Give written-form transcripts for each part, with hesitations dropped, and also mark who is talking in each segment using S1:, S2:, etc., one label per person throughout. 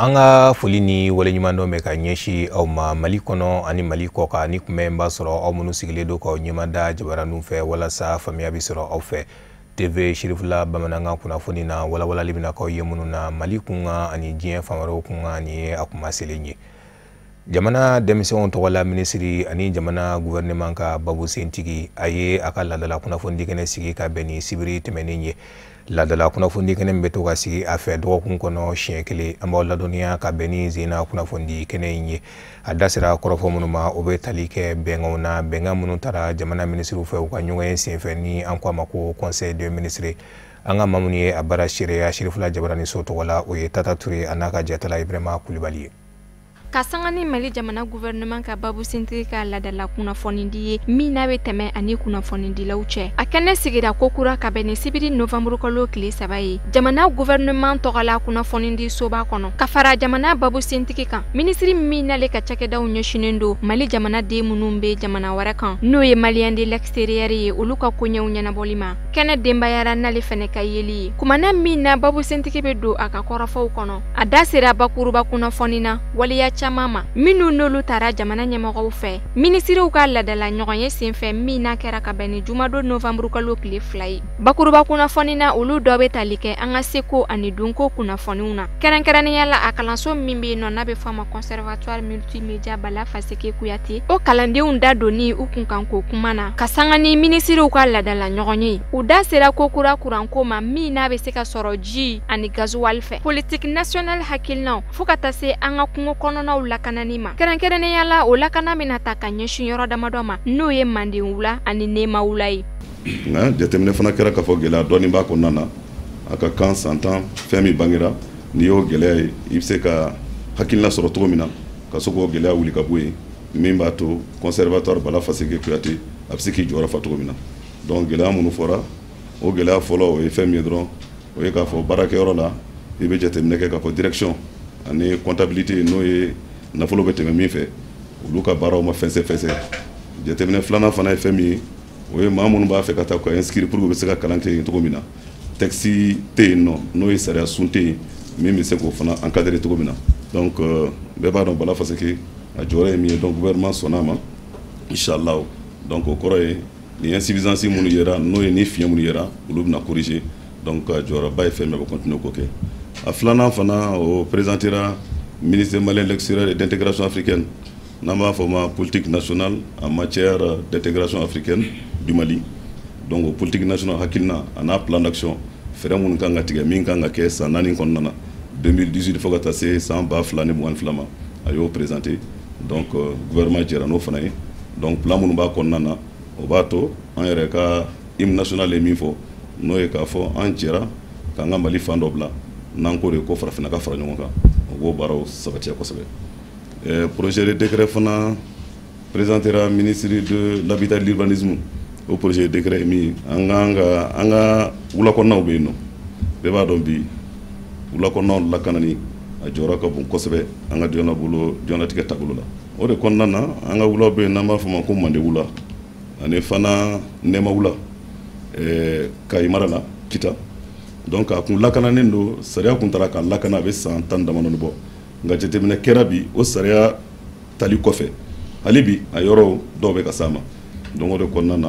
S1: An ka foli ni waleɲumandɔn bɛ ka ɲɛsin aw ma Mali kɔnɔ ani Mali kɔkan. Ni kunbɛn b'a sɔrɔ aw minnu sigilen don k'aw ɲɛmada jabaraninw fɛ walasa faamuya bɛ sɔrɔ aw fɛ. TV Sirifila bamanankan kunnafoni na, walawalali bɛna k'aw ye minnu na Mali kunkan ani diɲɛ fan wɛrɛw kunkan. Nin ye a kuma selen ye. Jamana denmisɛnw tɔgɔla minisiri ani jamana gouvernement ka babu sentigi, a ye a ka laadala kunnafoni kɛnɛ sigi ka bɛn ni sibiri tɛmɛnen ye. Laadala kunnafoni kɛnɛ min bɛ to ka sigi a fɛ dɔgɔkun kɔnɔ siɲɛ kelen, an b'aw ladɔnniya ka bɛn ni zenna kunnafoni kɛnɛ in ye. A da sera kɔrɔfɔ minnu ma, o bɛ tali kɛ bɛnkanw na, bɛnkan minnu taara jamana minisiriw fɛ u ka ɲɔgɔn ye senfɛ, ni an ko a ma ko conseil des ministres. An ka maa minnu ye a baara seereya Sirifila Jabarani so tɔgɔ la, o ye Tata Ture a n'a ka jatala Ibrahima Kulibali ye.
S2: Ka sanga ni Mali jamana gouvernement ka babu sentigi ka laadala kunnafonidi ye min n'a bɛ tɛmɛ ani kunnafonidilaw cɛ, a kɛnɛ sigira kokura ka bɛn ni sibiri novanburu kalo tile 3 ye jamana gouvernement tɔgɔla kunnafonidi soba kɔnɔ. Ka fara jamana babu sentigi kan, minisiri min n'ale ka cakɛdaw ɲɛsinnen don Mali jamanaden minnu bɛ jamana wɛrɛ kan, n'o ye Malien de l'extérieur ye, olu ka koɲɛw ɲɛnabɔli ma, kɛnɛ denbayara n'ale fɛnɛ ka yeli ye. Kumana min na babu sentigi bɛ don a ka kɔrɔfɔw kɔnɔ, a da sera bakuruba kunnafoni na waleya caman ma minnu n'olu taara jamana ɲɛmɔgɔw fɛ minisiriw ka laadala ɲɔgɔn ye senfɛ min n'a kɛra ka bɛn ni jumadon novanburu kalo tile 2 ye. Bakuruba kunnafoni na, olu dɔ bɛ tali kɛ an ka seko ani dunko kunnafoniw na, kɛrɛnkɛrɛnnenya la a kalanso min bɛ yen nɔ n'a bɛ fɔ a ma conservatoire multimédia Bala Faseke Kuyate, o kalandenw da donni u kunkanko kuma na ka sanga ni minisiriw ka laadala ɲɔgɔn ye. U da sera ko kura kuranko ma min n'a bɛ se ka sɔrɔ ji ani gazuwali fɛ, politique nationale hakilinaw, fo ka taa se an ka kungo kɔnɔnaw lakanani ma, kɛrɛnkɛrɛnnenya la o lakana bɛna ta ka ɲɛsin yɔrɔ damadɔ ma, n'o ye Manden wula ani Nema wula ye.
S3: Nka jateminɛ fana kɛra k'a fɔ gɛlɛya dɔɔni b'a kɔnɔna na. A ka kan san 10 fɛn min bangera, n'i y'o gɛlɛya ye, i bɛ se ka hakilina sɔrɔ cogo min na ka se k'o gɛlɛya wuli ka bɔ yen, min b'a to conservatoire Bala Faseke Kuyate a bɛ se k'i jɔyɔrɔ fa cogo min na. Donc gɛlɛya minnu fɔra, o gɛlɛya fɔlɔ o ye fɛn min ye dɔrɔn, o ye k'a fɔ baarakɛyɔrɔ la i bɛ jateminɛ kɛ k'a fɔ direction ani comptabilité, n'o ye nafolo bɛ tɛmɛ min fɛ, olu ka baaraw ma fɛnsɛ-fɛnsɛ. Jateminɛ filanan fana ye fɛn min ye, o ye maa minnu b'a fɛ ka taa ka inscrire pour que u bɛ se ka kalan kɛ yen cogo min na, texte tɛ yen nɔ, n'o ye sariya sun tɛ yen min bɛ se k'o fana encadrer cogo min na. Donc bɛɛ b'a dɔn Bala Faseke a jɔyɔrɔ ye min ye. Donc gouvernement sɔnna a ma, inchallah. Donc o kɔrɔ ye ni insuffisance minnu yera, n'o ye ni fiɲɛ minnu yera, olu bɛna corriger. Donc a jɔyɔrɔba ye fɛn min ye, a bɛ continuer k'o kɛ. A filanan fana, o présentera ministre malien de l'extérieur et d'intégration africaine, n'an b'a fɔ ma politique nationale en matière d'intégration africaine du Mali. Donc o politique nationale hakilina a n'a plan d'action, fɛɛrɛ minnu kan ka tigɛ, min kan ka kɛ san 4 kɔnɔna na, 2018 fo ka taa se san 2022 ma, a y'o présenté. Donc gouvernement jɛra n'o fana ye. Donc plan minnu b'a kɔnɔna na, o b'a to an yɛrɛ ka hymne national ye min fɔ, n'o ye k'a fɔ an jɛra k'an ka Mali fan dɔ bila, n'an ko de ko farafinna ka fara ɲɔgɔn kan, o b'o baaraw sabatiya kosɛbɛ. Projet de décret fana présentera ministre de l'habitat et de l'urbanisme. O projet de décret ye min ye, an ka an ka wula kɔnɔnaw bɛ yen nɔ, bɛɛ b'a dɔn bi wula kɔnɔnaw lakanani a jɔyɔrɔ ka bon kosɛbɛ an ka diɲɛnabolo diɲɛlatigɛ taabolo la. O de kɔnɔna na, an ka wulaw bɛ yen n'an b'a fɔ ma ko Mande wula ani fana Nɛma wula, Kayi mara la, Kita. Donc a kun lakananen don, sariya kun taara k'a lakana, a bɛ san 10 damadɔni bɔ. Nka jateminɛ kɛra bi, o sariya tali kɔfɛ, hali bi a yɔrɔw dɔw bɛ ka s'a ma. Donc o de kɔnɔna na,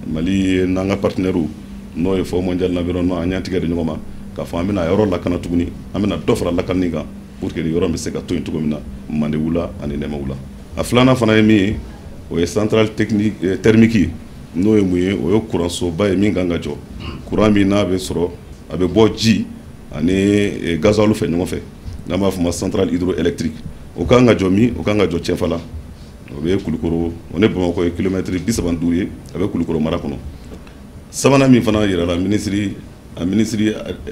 S3: Mali ye n'an ka partenaires, n'o ye Fonds mondial l'environnement, an y'an tigɛ di ɲɔgɔn ma k'a fɔ an bɛna a yɔrɔ lakana tuguni, an bɛna dɔ fara lakanani kan pour que nin yɔrɔ bɛ se ka to yen cogo min na, Mande wula ani Nɛma wula. A filanan fana ye min ye, o ye centrale technique thermique ye, n'o ye mun ye, o ye kuransoba ye min kan ka jɔ, courant min n'a bɛ sɔrɔ a bɛ bɔ ji ani gasoil fɛ ɲɔgɔn fɛ, n'an b'a fɔ ma centrale hydroélectrique. O kan ka jɔ min, o kan ka jɔ Cɛnfala, o bɛ Kulukoro, o ni Bamakɔ ye kilomɛtiri 35 ye, a bɛ Kulukoro mara kɔnɔ. Sabanan min fana yirala ministre a ministre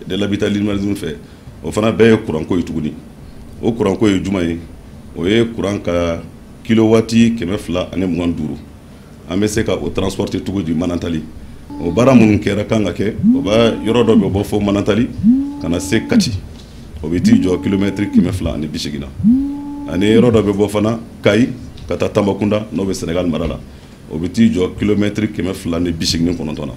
S3: de l'habitat et de l'urbanisme fɛ, o fana bɛɛ ye kuranko ye tuguni. O kuranko ye jumɛn ye? O ye kuran ka kilowati 225, an bɛ se ka o transporter cogo di Manantali? O baara minnu kɛra kan ka kɛ, o b'a yɔrɔ dɔ bɛ bɔ fo Manantali ka na se Kati, o bɛ t'i jɔ kilomɛtiri 280 na. Ani yɔrɔ dɔ bɛ bɔ fana Kayi ka taa Tambacounda, n'o bɛ Sénégal mara la, o bɛ t'i jɔ kilomɛtiri 289 na.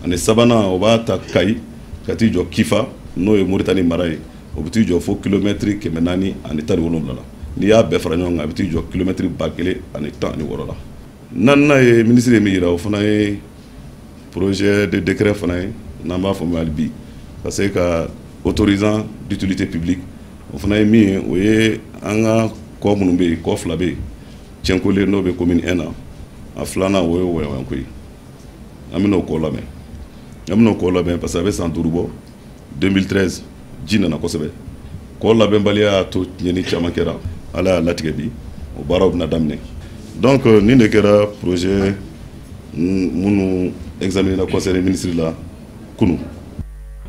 S3: Ani sabanan, o b'a ta Kayi ka t'i jɔ Kifa, n'o ye Moritani mara ye, O bɛ t'i jɔ fo kilomɛtiri 417 la. N'i y'a bɛɛ fara ɲɔgɔn kan, a bɛ t'i jɔ kilomɛtiri 1016 la. Naaninan ye minisiri ye min yira, o fana ye projet de décret fana ye, n'an b'a fɔ ma hali bi ka se ka autorisant d'utilité publique. O fana ye min ye, o ye an ka kɔ minnu bɛ yen, kɔ fila bɛ yen, Tienkolen n'o bɛ commune 1 na, a filanan o ye Wɔyɔyanko ye. An bɛn'o kɔ labɛn, an bɛn'o kɔ labɛn parce que a bɛ san 5 bɔ. 2013 ji nana kosɛbɛ, kɔ labɛnbaliya y'a to tiɲɛni caman kɛra. Ala y'a latigɛ bi o baaraw bɛna daminɛ. Donc nin de kɛra projet minnu examiné na conseil des ministres la kunun.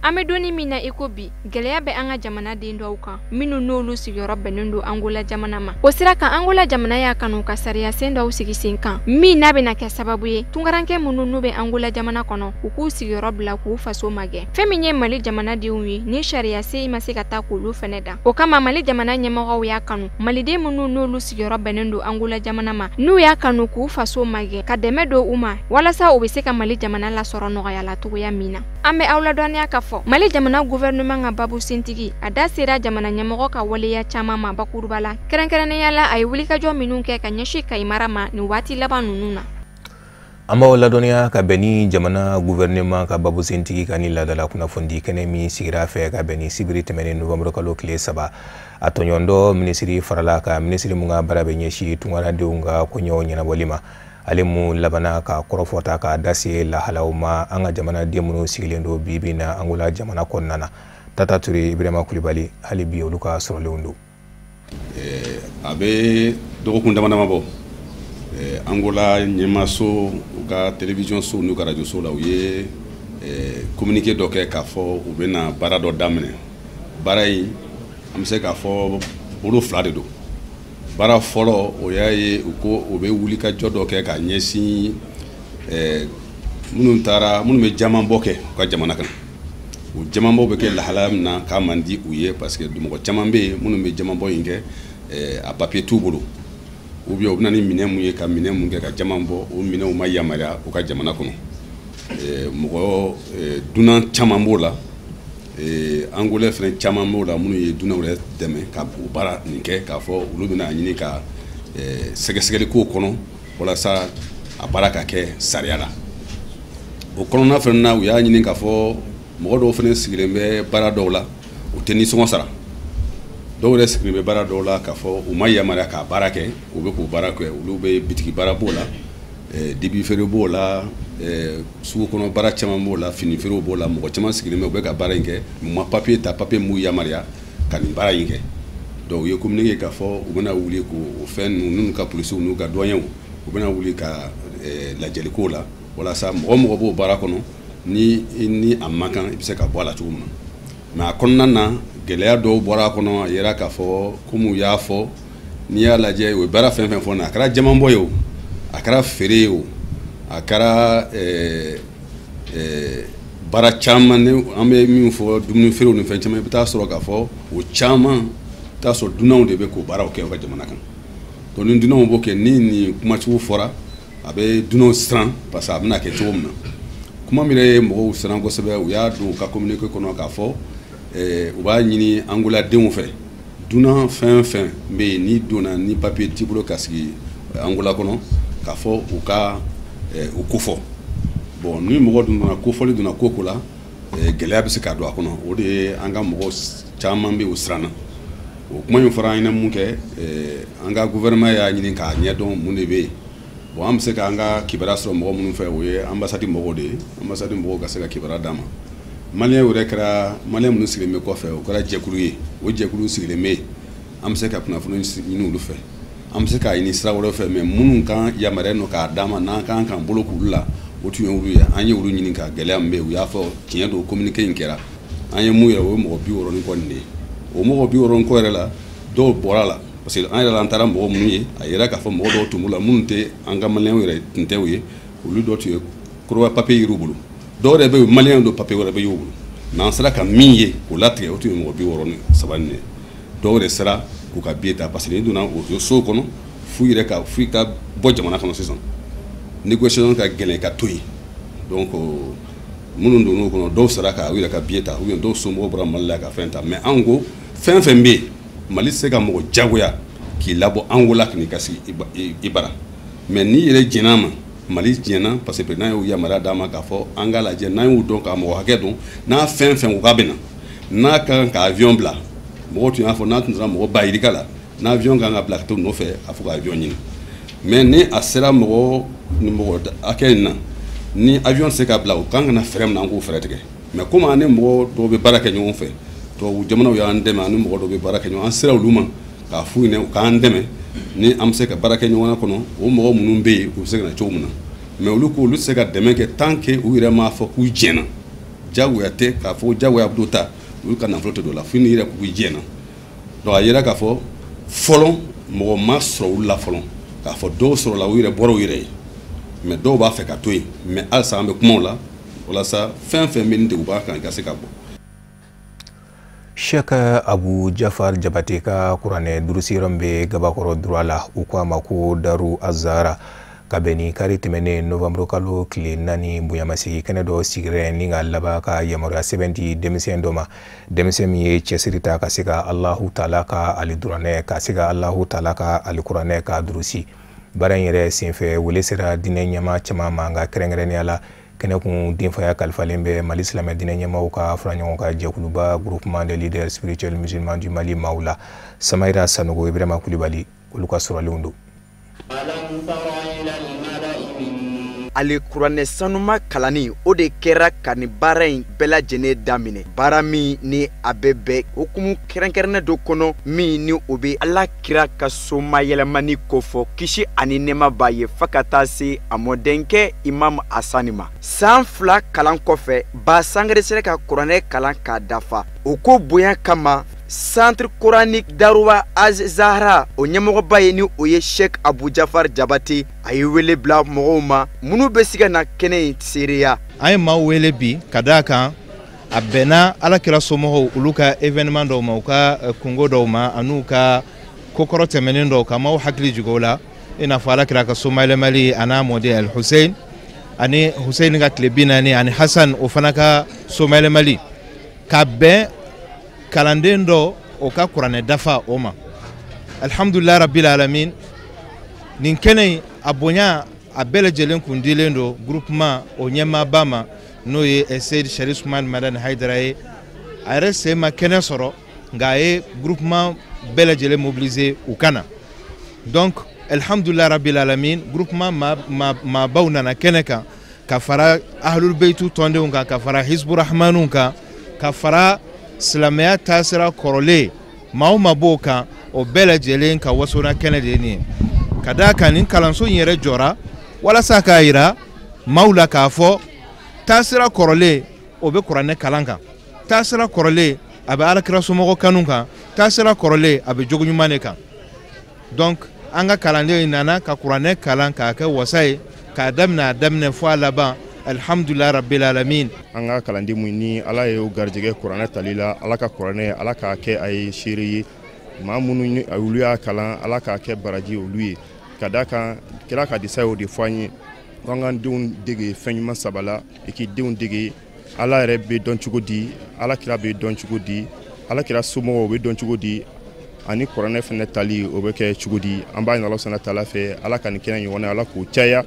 S2: An bɛ donni min na i ko bi, gɛlɛya bɛ an ka jamana den dɔw kan minnu n'olu sigiyɔrɔ bɛnnen don Angola jamana ma. O sira kan, Angola jamana y'a kanu ka sariya sen dɔw sigi sen kan min n'a bɛna kɛ sababu ye tunkarankɛ minnu n'u bɛ Angola jamana kɔnɔ, u k'u sigiyɔrɔ bila k'u faso magɛn. Fɛn min ye Mali jamanadenw ye, ni sariya sen ma se ka taa k'olu fɛnɛ dan. O kama, Mali jamana ɲɛmɔgɔw y'a kanu maliden minnu n'olu sigiyɔrɔ bɛnnen don Angola jamana ma, n'u y'a kanu k'u faso magɛn, ka dɛmɛ don u ma walasa u bɛ se ka Mali jamana lasɔrɔ nɔgɔya la cogoya min na. An bɛ aw ladɔnniya ka fɔ Mali jamana gouvernement ka babu sentigi a da sera jamana ɲɛmɔgɔ ka waleya caman ma bakuruba la, kɛrɛnkɛrɛnnenya la a ye wulikajɔ minnu kɛ ka ɲɛsin Kayi mara ma nin waati laban ninnu na.
S1: An b'aw ladɔnniya ka bɛn ni jamana gouvernement ka babu sentigi ka ni laadala kunnafoni kɛnɛ min sigira fɛ ka bɛn ni sibiri tɛmɛnen novembre kalo tile 3, a tɔɲɔgɔn dɔ minisiri farala ka minisiri mun ka baara bɛ ɲɛsin tunkaradenw ka koɲɛw ɲɛnabɔli ma. Ale mun labanna ka kɔrɔfɔ ta k'a da se lahalaw ma an ka jamanaden minnu sigilen don bi bi na Angola jamana kɔnɔna na. Tata Ture, Ibrahima Kulibali, hali bi olu ka sɔrɔlenw don.
S4: A bɛ dɔgɔkun dama dama bɔ, Angola ɲɛmaaso, u ka télévision so n'u ka radio so la, u ye communiqué dɔ kɛ k'a fɔ u bɛna baara dɔ daminɛ. Baara in, an bɛ se k'a fɔ bolo fila de don. Baara fɔlɔ, o y'a ye u ko u bɛ wulikajɔ dɔ kɛ ka ɲɛsin minnu taara, minnu bɛ jamanbɔ kɛ u ka jamana kan. O jamanbɔ bɛ kɛ lahalaya min na k'a man di u ye, parce que mɔgɔ caman bɛ yen minnu bɛ jamanbɔ in kɛ, a papier t'u bolo, ou bien u bɛ na ni minɛn mun ye ka minɛn mun kɛ ka jaman bɔ, o minɛnw ma yamaruya u ka jamana kɔnɔ. Mɔgɔ dunan caman b'o la, Angolais fɛnɛ caman b'o la minnu ye dunanw yɛrɛ dɛmɛ ka o baara nin kɛ, k'a fɔ olu bɛna ɲini ka sɛgɛsɛgɛli k'o kɔnɔ walasa a baara ka kɛ sariya la. O kɔnɔna fɛnɛ na, u y'a ɲini k'a fɔ mɔgɔ dɔw fɛnɛ sigilen bɛ baara dɔw la, u tɛ nisɔngɔ sara. Dɔw yɛrɛ sigilen bɛ baara dɔw la k'a fɔ u ma yamaruya k'a baara kɛ, u bɛ k'o baara kɛ. Olu bɛ bitigi baara b'o la, dibi feere b'o la, sugu kɔnɔ baara caman b'o la, fini feerew b'o la. Mɔgɔ caman sigilen bɛ, u bɛ ka baara in kɛ, u ma papier ta, papier m'u yamaruya ka nin baara in kɛ. Donc u ye communiqué k'a fɔ u bɛna wuli k'o fɛn ninnu, n'u ka polisiw n'u ka douaniers, u bɛna wuli ka lajɛli k'o la walasa mɔgɔ mɔgɔ b'o baara kɔnɔ, ni a man kan, i bɛ se ka bɔ a la cogo min na. Mais a kɔnɔna na, gɛlɛya dɔw bɔra a kɔnɔ. A yera k'a fɔ komi u y'a fɔ, n'i y'a lajɛ, u ye baara fɛn fɛn fɔ, a kɛra jamanbɔ ye o, a kɛra feere ye o, a kɛra baara caman ni an bɛ min fɔ, dumuni feerew ni fɛn caman, i bɛ taa sɔrɔ k'a fɔ o caman, i bɛ taa sɔrɔ dunanw de bɛ k'o baaraw kɛ u ka jamana kan. Donc ni dunanw b'o kɛ, ni nin kumacogo fɔra, a bɛ dunanw siran, parce que a bɛna kɛ cogo min na. Kuma min yɛrɛ ye mɔgɔw siran kosɛbɛ, u y'a don u ka communiqué kɔnɔ k'a fɔ u b'a ɲini Angoladenw fɛ, dunan fɛn fɛn bɛ yen n'i donna ni papier t'i bolo ka sigi Angola kɔnɔ, k'a fɔ u ka u kofɔ. Bon, ni mɔgɔ dun donna, kofɔli donna ko ko la, gɛlɛya bɛ se ka don a kɔnɔ. O de ye an ka mɔgɔ caman bɛ yen, o siranna. O kuma in fɔra an ɲɛna mun kɛ, an ka gouvernement y'a ɲini k'a ɲɛdɔn mun de bɛ yen. Bon, an bɛ se k'an ka kibaruya sɔrɔ mɔgɔ minnu fɛ, o ye ambassade mɔgɔw de ye. Ambassade mɔgɔw ka se ka kibaruya d'an ma. Maliyɛn yɛrɛ kɛra, maliyɛn minnu sigilen bɛ kɔfɛ, o kɛra jɛkulu ye. O jɛkulu sigilen bɛ yen, an bɛ se ka kunnafoni ɲini olu fɛ, an bɛ se k'a ɲini sira wɛrɛ fɛ, mais minnu kan yamaruya nɔ k'a d'an ma n'an kan k'an bolo k'olu la, o tun ye olu ye. An ye olu ɲini ka gɛlɛya min bɛ yen, u y'a fɔ tiɲɛ don, communiqué in kɛra. An ye mun yɛrɛ, o ye mɔgɔ 60 ni kɔ nin de ye. O mɔgɔ 60 ni kɔ yɛrɛ la, dɔw bɔra la, parce que an yɛrɛ la, an taara mɔgɔ minnu ye, a yɛrɛ k'a fɔ mɔgɔ dɔw tun b'u la minnu tɛ an ka maliyɛnw yɛrɛ tun tɛ u ye. Olu dɔw tun ye koroba papier yir'u bolo, dɔw yɛrɛ bɛ yen maliyɛnw don, papier wɛrɛ bɛ y'u bolo. N'an sera ka min ye k'o latigɛ, o tun ye mɔgɔ 63 nin ye. Dɔw yɛrɛ sera k'u ka billet ta, parce que n'i donna o so kɔnɔ, f'u yɛrɛ ka f'i ka bɔ jamana kɔnɔ sisan, négociation ka gɛlɛn ka to yen. Donc minnu donn'o kɔnɔ, dɔw sera ka u yɛrɛ ka billet ta, ou bien dɔw somɔgɔw bɔra Mali la ka fɛn ta. Mais an ko Fɛn fɛn bɛ yen, Mali tɛ se ka mɔgɔ jagoya k'i labɔ Angola ka n'i ka sigi i bara. Mais n'i yɛrɛ jɛn'a ma, Mali jɛnna, parce que président y'o yamaruya d'a ma k'a fɔ an k'a lajɛ, n'an y'u dɔn, k'a mɔgɔ hakɛ dɔn, n'a fɛn fɛn ko k'a bɛ na, n'a ka kan ka avion bila. Mɔgɔw tun y'a fɔ n'a tun sera mɔgɔ ba yirika la, n'avion kan ka bila ka t'u nɔfɛ, a fɔ ka avion ɲini. Mais ni a sera mɔgɔ ni mɔgɔ hakɛ in na, ni avion tɛ se ka bila, u kan ka na fɛɛrɛ min na, an k'o fɛɛrɛ tigɛ. Mais komi an ni mɔgɔ dɔw bɛ baara kɛ ɲɔgɔn fɛ, tubabu jamanaw y'an dɛmɛ, ani mɔgɔ dɔw bɛ baara kɛ ɲɔgɔn, an sera olu ma k'a f'u ɲɛna u k'an dɛmɛ ni an bɛ se ka baara kɛ ɲɔgɔn kɔnɔ. O mɔgɔ minnu bɛ yen, u bɛ se ka na cogo min na. Mais olu ko olu tɛ se ka dɛmɛ kɛ tant que u yɛrɛ m'a fɔ k'u jɛnna. Jagoya tɛ k'a fɔ jagoya bɛ ta, olu ka nafolo tɛ don la, fo n'i yɛrɛ k'u jɛnna. Donc a yira k'a fɔ fɔlɔ mɔgɔ ma sɔrɔ olu la fɔlɔ, k'a fɔ dɔw sɔrɔla, u yɛrɛ bɔra u yɛrɛ ye, mais dɔw b'a fɛ ka to yen. Mais halisa an bɛ kumaw la walasa fɛn fɛn bɛ nin degun b'a kan ka se ka bɔ.
S1: Sheikh Abu Jafar Jabate ka kuranɛ durusi yɔrɔ min bɛ Gabakɔrɔ droit la, u ko a ma ko Daru Azara, ka bɛn ni kari tɛmɛnen novembre kalo tile 4, bonyamasegin kɛnɛ dɔ sigira ni ka laban ka yamaruya sɛbɛn di denmisɛn dɔ ma, denmisɛn min ye cɛsiri ta ka se ka Alahu Taala ka aliduranɛ, ka se ka Alahu Taala ka alikuranɛ ka durusi. Baara in yɛrɛ senfɛ, wele sera diinɛ ɲɛmaa caman ma, nka kɛrɛnkɛrɛnnenya la kɛnɛ kun denfaya kalifalen bɛ Mali silamɛ diinɛ ɲɛmaaw ka fara ɲɔgɔn kan jɛkuluba Groupement des leaders spirituels musulmans du Mali maaw la. Samayira Sanogo, Ibrahima Kulibali, olu ka sɔrɔlenw don.
S5: Ale kuranɛ sanuma kalanni, o de kɛra ka nin baara in bɛɛ lajɛlen daminɛ, baara min ni a bɛ bɛn hukumu kɛrɛnkɛrɛnnen dɔ kɔnɔ, min ni o bɛ Ala kira ka somayɛlɛmani kofɔ, kisi ani nɛɛma b'a ye, fo ka taa se a mɔdenkɛ Imam Asani ma. San 2 kalan kɔfɛ, Ba Sangare sera ka kuranɛ kalan k'a dafa. O ko bonya kama, Centre coranique Darouba Az-Zahra, o ɲɛmɔgɔba ye, ni o ye Sheikh Abu Jafar Jabate, a ye wele bila mɔgɔw ma minnu bɛ se ka na kɛnɛ in seereya.
S6: An ye maaw wele bi ka d'a kan a bɛnna Ala kira somɔgɔw olu ka événement dɔw ma, u ka kungo dɔw ma, an'u ka kokɔrɔ tɛmɛnen dɔw ka maaw hakili jigin o la, i n'a fɔ Ala kira ka somayɛlɛmali a n'a mɔden Al Hussein, ani Hussein ka tile 40, ani Hassan o fana ka somayɛlɛmali, ka bɛn kalanden dɔ o ka kuranɛ dafa o ma. Alhamdulilayi rabbil alamin, nin kɛnɛ in a bonya a bɛɛ lajɛlen kun dilen don groupement o ɲɛmaaba ma, n'o ye Seyid Sharif Usman Madani Hayidara ye. A yɛrɛ sen ma kɛnɛ sɔrɔ, nka a ye groupement bɛɛ lajɛlen mobiliser u ka na. Donc alhamdulilayi rabbil alamin, groupement maabaw nana kɛnɛ kan, ka fara Ahlul Beitu tɔndenw kan, ka fara Hizburahmaniw kan, ka fara silamɛya taasira kɔrɔlen maa o maa b'o kan, o bɛɛ lajɛlen ka wasona kɛnɛ de ye nin ye. Ka d'a kan nin kalanso in yɛrɛ jɔra walasa k'a yira maaw la k'a fɔ taasira kɔrɔlen o bɛ kuranɛ kalan kan, taasira kɔrɔlen a bɛ alakira somɔgɔ kanu kan, taasira kɔrɔlen a bɛ jogo ɲuman de kan. Donc an ka kalanden in nana ka kuranɛ kalan k'a kɛ wasa ye, k'a daminɛ a daminɛ fo a laban. Alhamdulillah rabbil alamin.
S7: An ka kalanden mun ni Ala ye o garijɛgɛ kuranɛ tali la, Ala ka kuranɛ Ala k'a kɛ a ye seere ye, maa minnu olu y'a kalan, Ala k'a kɛ baraji olu ye. Ka d'a kan kira ka disa y'o de fɔ an ye, ko an k'an denw dege fɛn ɲuman saba la. I k'i denw dege Ala yɛrɛ bɛ dɔn cogo di, Ala kira bɛ dɔn cogo di, Ala kira somɔgɔw bɛ dɔn cogo di, ani kuranɛ fɛnɛ tali o bɛ kɛ cogo di. An b'a ɲini Ala sɔnna taala fɛ, Ala ka nin kɛnɛ ɲɔgɔn na, Ala k'o caya.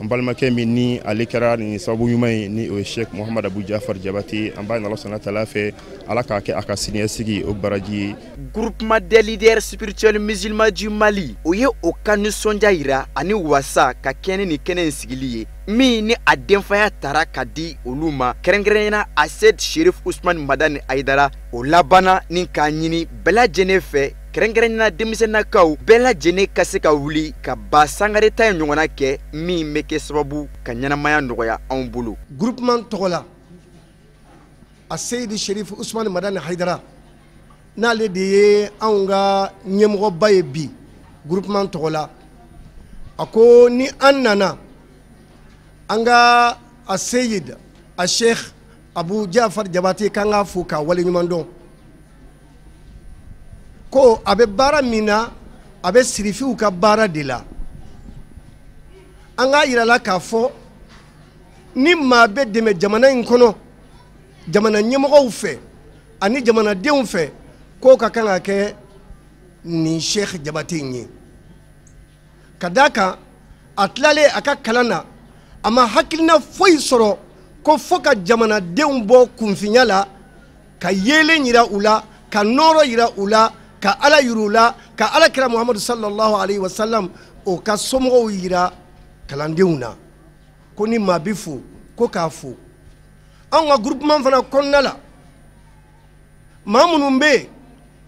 S7: An balimakɛ min ni ale kɛra nin sababu ɲuman ye, ni o ye Sheikh Muhammad Abu Jafar Jabate, an b'a ɲini Ala sɔnna taala fɛ, Ala k'a kɛ a ka siniɲɛsigi o baraji ye.
S5: Groupement des leaders spirituels musulmans du Mali, o ye o ka nisɔndiya yira ani wasa ka kɛnɛ ni kɛnɛ in sigili ye, min ni a denfaya tara ka di olu ma, kɛrɛnkɛrɛnnenya Ased Sherif Usman Madani Hayidara. O labanna ni k'a ɲini bɛɛ lajɛlen fɛ, kɛrɛnkɛrɛnnenya denmisɛnninnakaw bɛɛ lajɛlen ka se ka wuli ka Ba Sangare ta in ɲɔgɔnna kɛ, min bɛ kɛ sababu ka ɲɛnamaya nɔgɔya anw bolo.
S8: Groupement tɔgɔ la, a Seyidi Sherif Usman Madani Hayidara, n'ale de ye anw ka ɲɛmɔgɔba ye bi groupement tɔgɔ la, a ko ni an nana an ka a Seyid a Sheikh Abu Jafar Jabate k'an k'a fo k'a waleɲuman dɔn, ko a bɛ baara min na, a bɛ sirifiw ka baara de la. An k'a yira la k'a fɔ ni maa bɛ dɛmɛ jamana in kɔnɔ, jamana ɲɛmɔgɔw fɛ ani jamanadenw fɛ, K'o ka kan ka kɛ nin Sheikh Jabate in ye, ka d'a kan a tilalen a ka kalan na, a ma hakilina foyi sɔrɔ ko fo ka jamanadenw bɔ kunfinya la, ka yeelen yira u la, ka nɔɔrɔ yira u la, ka Ala yira u la, ka Ala kira Muhamadu sallallahu alaihi wa sallam o ka somɔgɔw yira kalandenw na. Ko ni maa bɛ fo, ko k'a fo. Anw ka groupement fana kɔnɔna la, maa minnu bɛ yen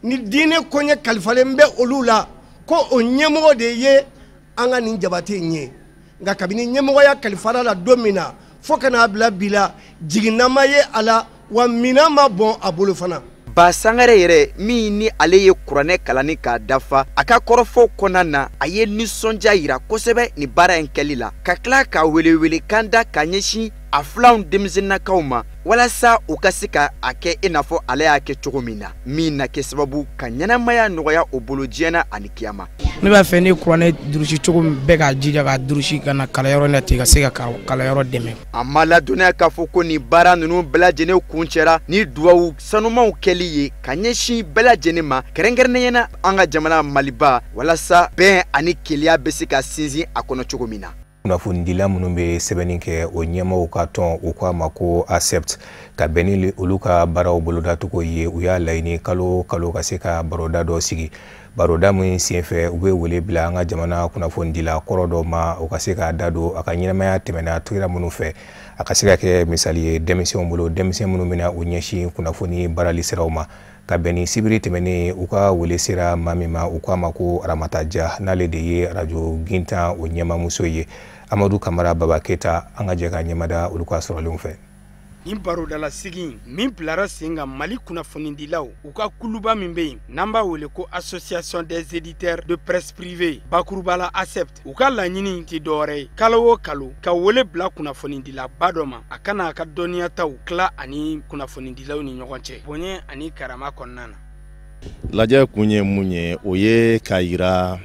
S8: ni diinɛ koɲɛ kalifalen bɛ olu la, ko o ɲɛmɔgɔ de ye an ka nin Jabate in ye. Nka kabini ɲɛmɔgɔya kalifara la don min na fo ka n'a bila bi la, jiginna ma ye a la, wa minan ma bɔn a bolo fana.
S5: Ba Sangare yɛrɛ min ni ale ye kuranɛ kalanni k'a dafa, a ka kɔrɔfɔw kɔnɔna na, a ye nisɔndiya yira kosɛbɛ nin baara in kɛli la, ka tila ka welewelekan da ka ɲɛsin a filanw denmisɛnninnakaw ma, walasa u ka se ka a kɛ i n'a fɔ ale y'a kɛ cogo min na, min na kɛ sababu ka ɲɛnamaya nɔgɔya o bolo diɲɛ na ani kiyama.
S9: Ne b'a fɛ ne kuranɛ durusi cogo min bɛɛ k'a jija k'a durusi ka na kalanyɔrɔ in na ten, ka se ka kalanyɔrɔ dɛmɛ.
S5: A ma ladɔnniya k'a fɔ ko nin baara ninnu bɛɛ lajɛlen kuncɛra ni duwawu sanumanw kɛli ye ka ɲɛsin bɛɛ lajɛlen ma, kɛrɛnkɛrɛnnenya la an ka jamana Maliba, walasa bɛn ani kelenya bɛ se ka sinsin a kɔnɔ cogo min na.
S1: Kunnafonidila minnu bɛ sɛbɛnni kɛ, o ɲɛmaaw ka tɔn, u k'a ma ko ACEPT, ka bɛn ni olu ka baaraw bolodacogo ye, u y'a laɲini kalo o kalo ka se ka baroda dɔ sigi. Baroda min senfɛ, u bɛ wele bila an ka jamana kunnafonidila kɔrɔ dɔ ma, o ka se k'a da don a ka ɲɛnamaya tɛmɛna cogoya minnu fɛ, a ka se ka kɛ misali ye denmisɛnw bolo, denmisɛn minnu bɛna u ɲɛsin kunnafoni baarali siraw ma. Ka bɛn ni sibiri tɛmɛnen, u ka wele sera maa min ma, u k'a ma ko Aramata Dia, n'ale de ye arajo Gintan o ɲɛmamuso ye. Amadu Kamara Baba Keyita, an ka jɛ ka ɲɛmada olu ka sɔrɔlenw fɛ.
S10: Nin barodalasigi min bilara sen kan Mali kunnafonidilaw u ka kuluba min bɛ yen n'an b'a wele ko Association des éditeurs de presse privée, bakuruba la ACEPT, u ka laɲini tɛ dɔwɛrɛ ye kalo o kalo ka wele bila kunnafonidilaba dɔ ma, a kana a ka dɔnniyataw tila ani kunnafonidilaw ni ɲɔgɔn cɛ bonya ani karama kɔnɔna na.
S11: Lajɛ kun ye mun ye? O ye k'a yira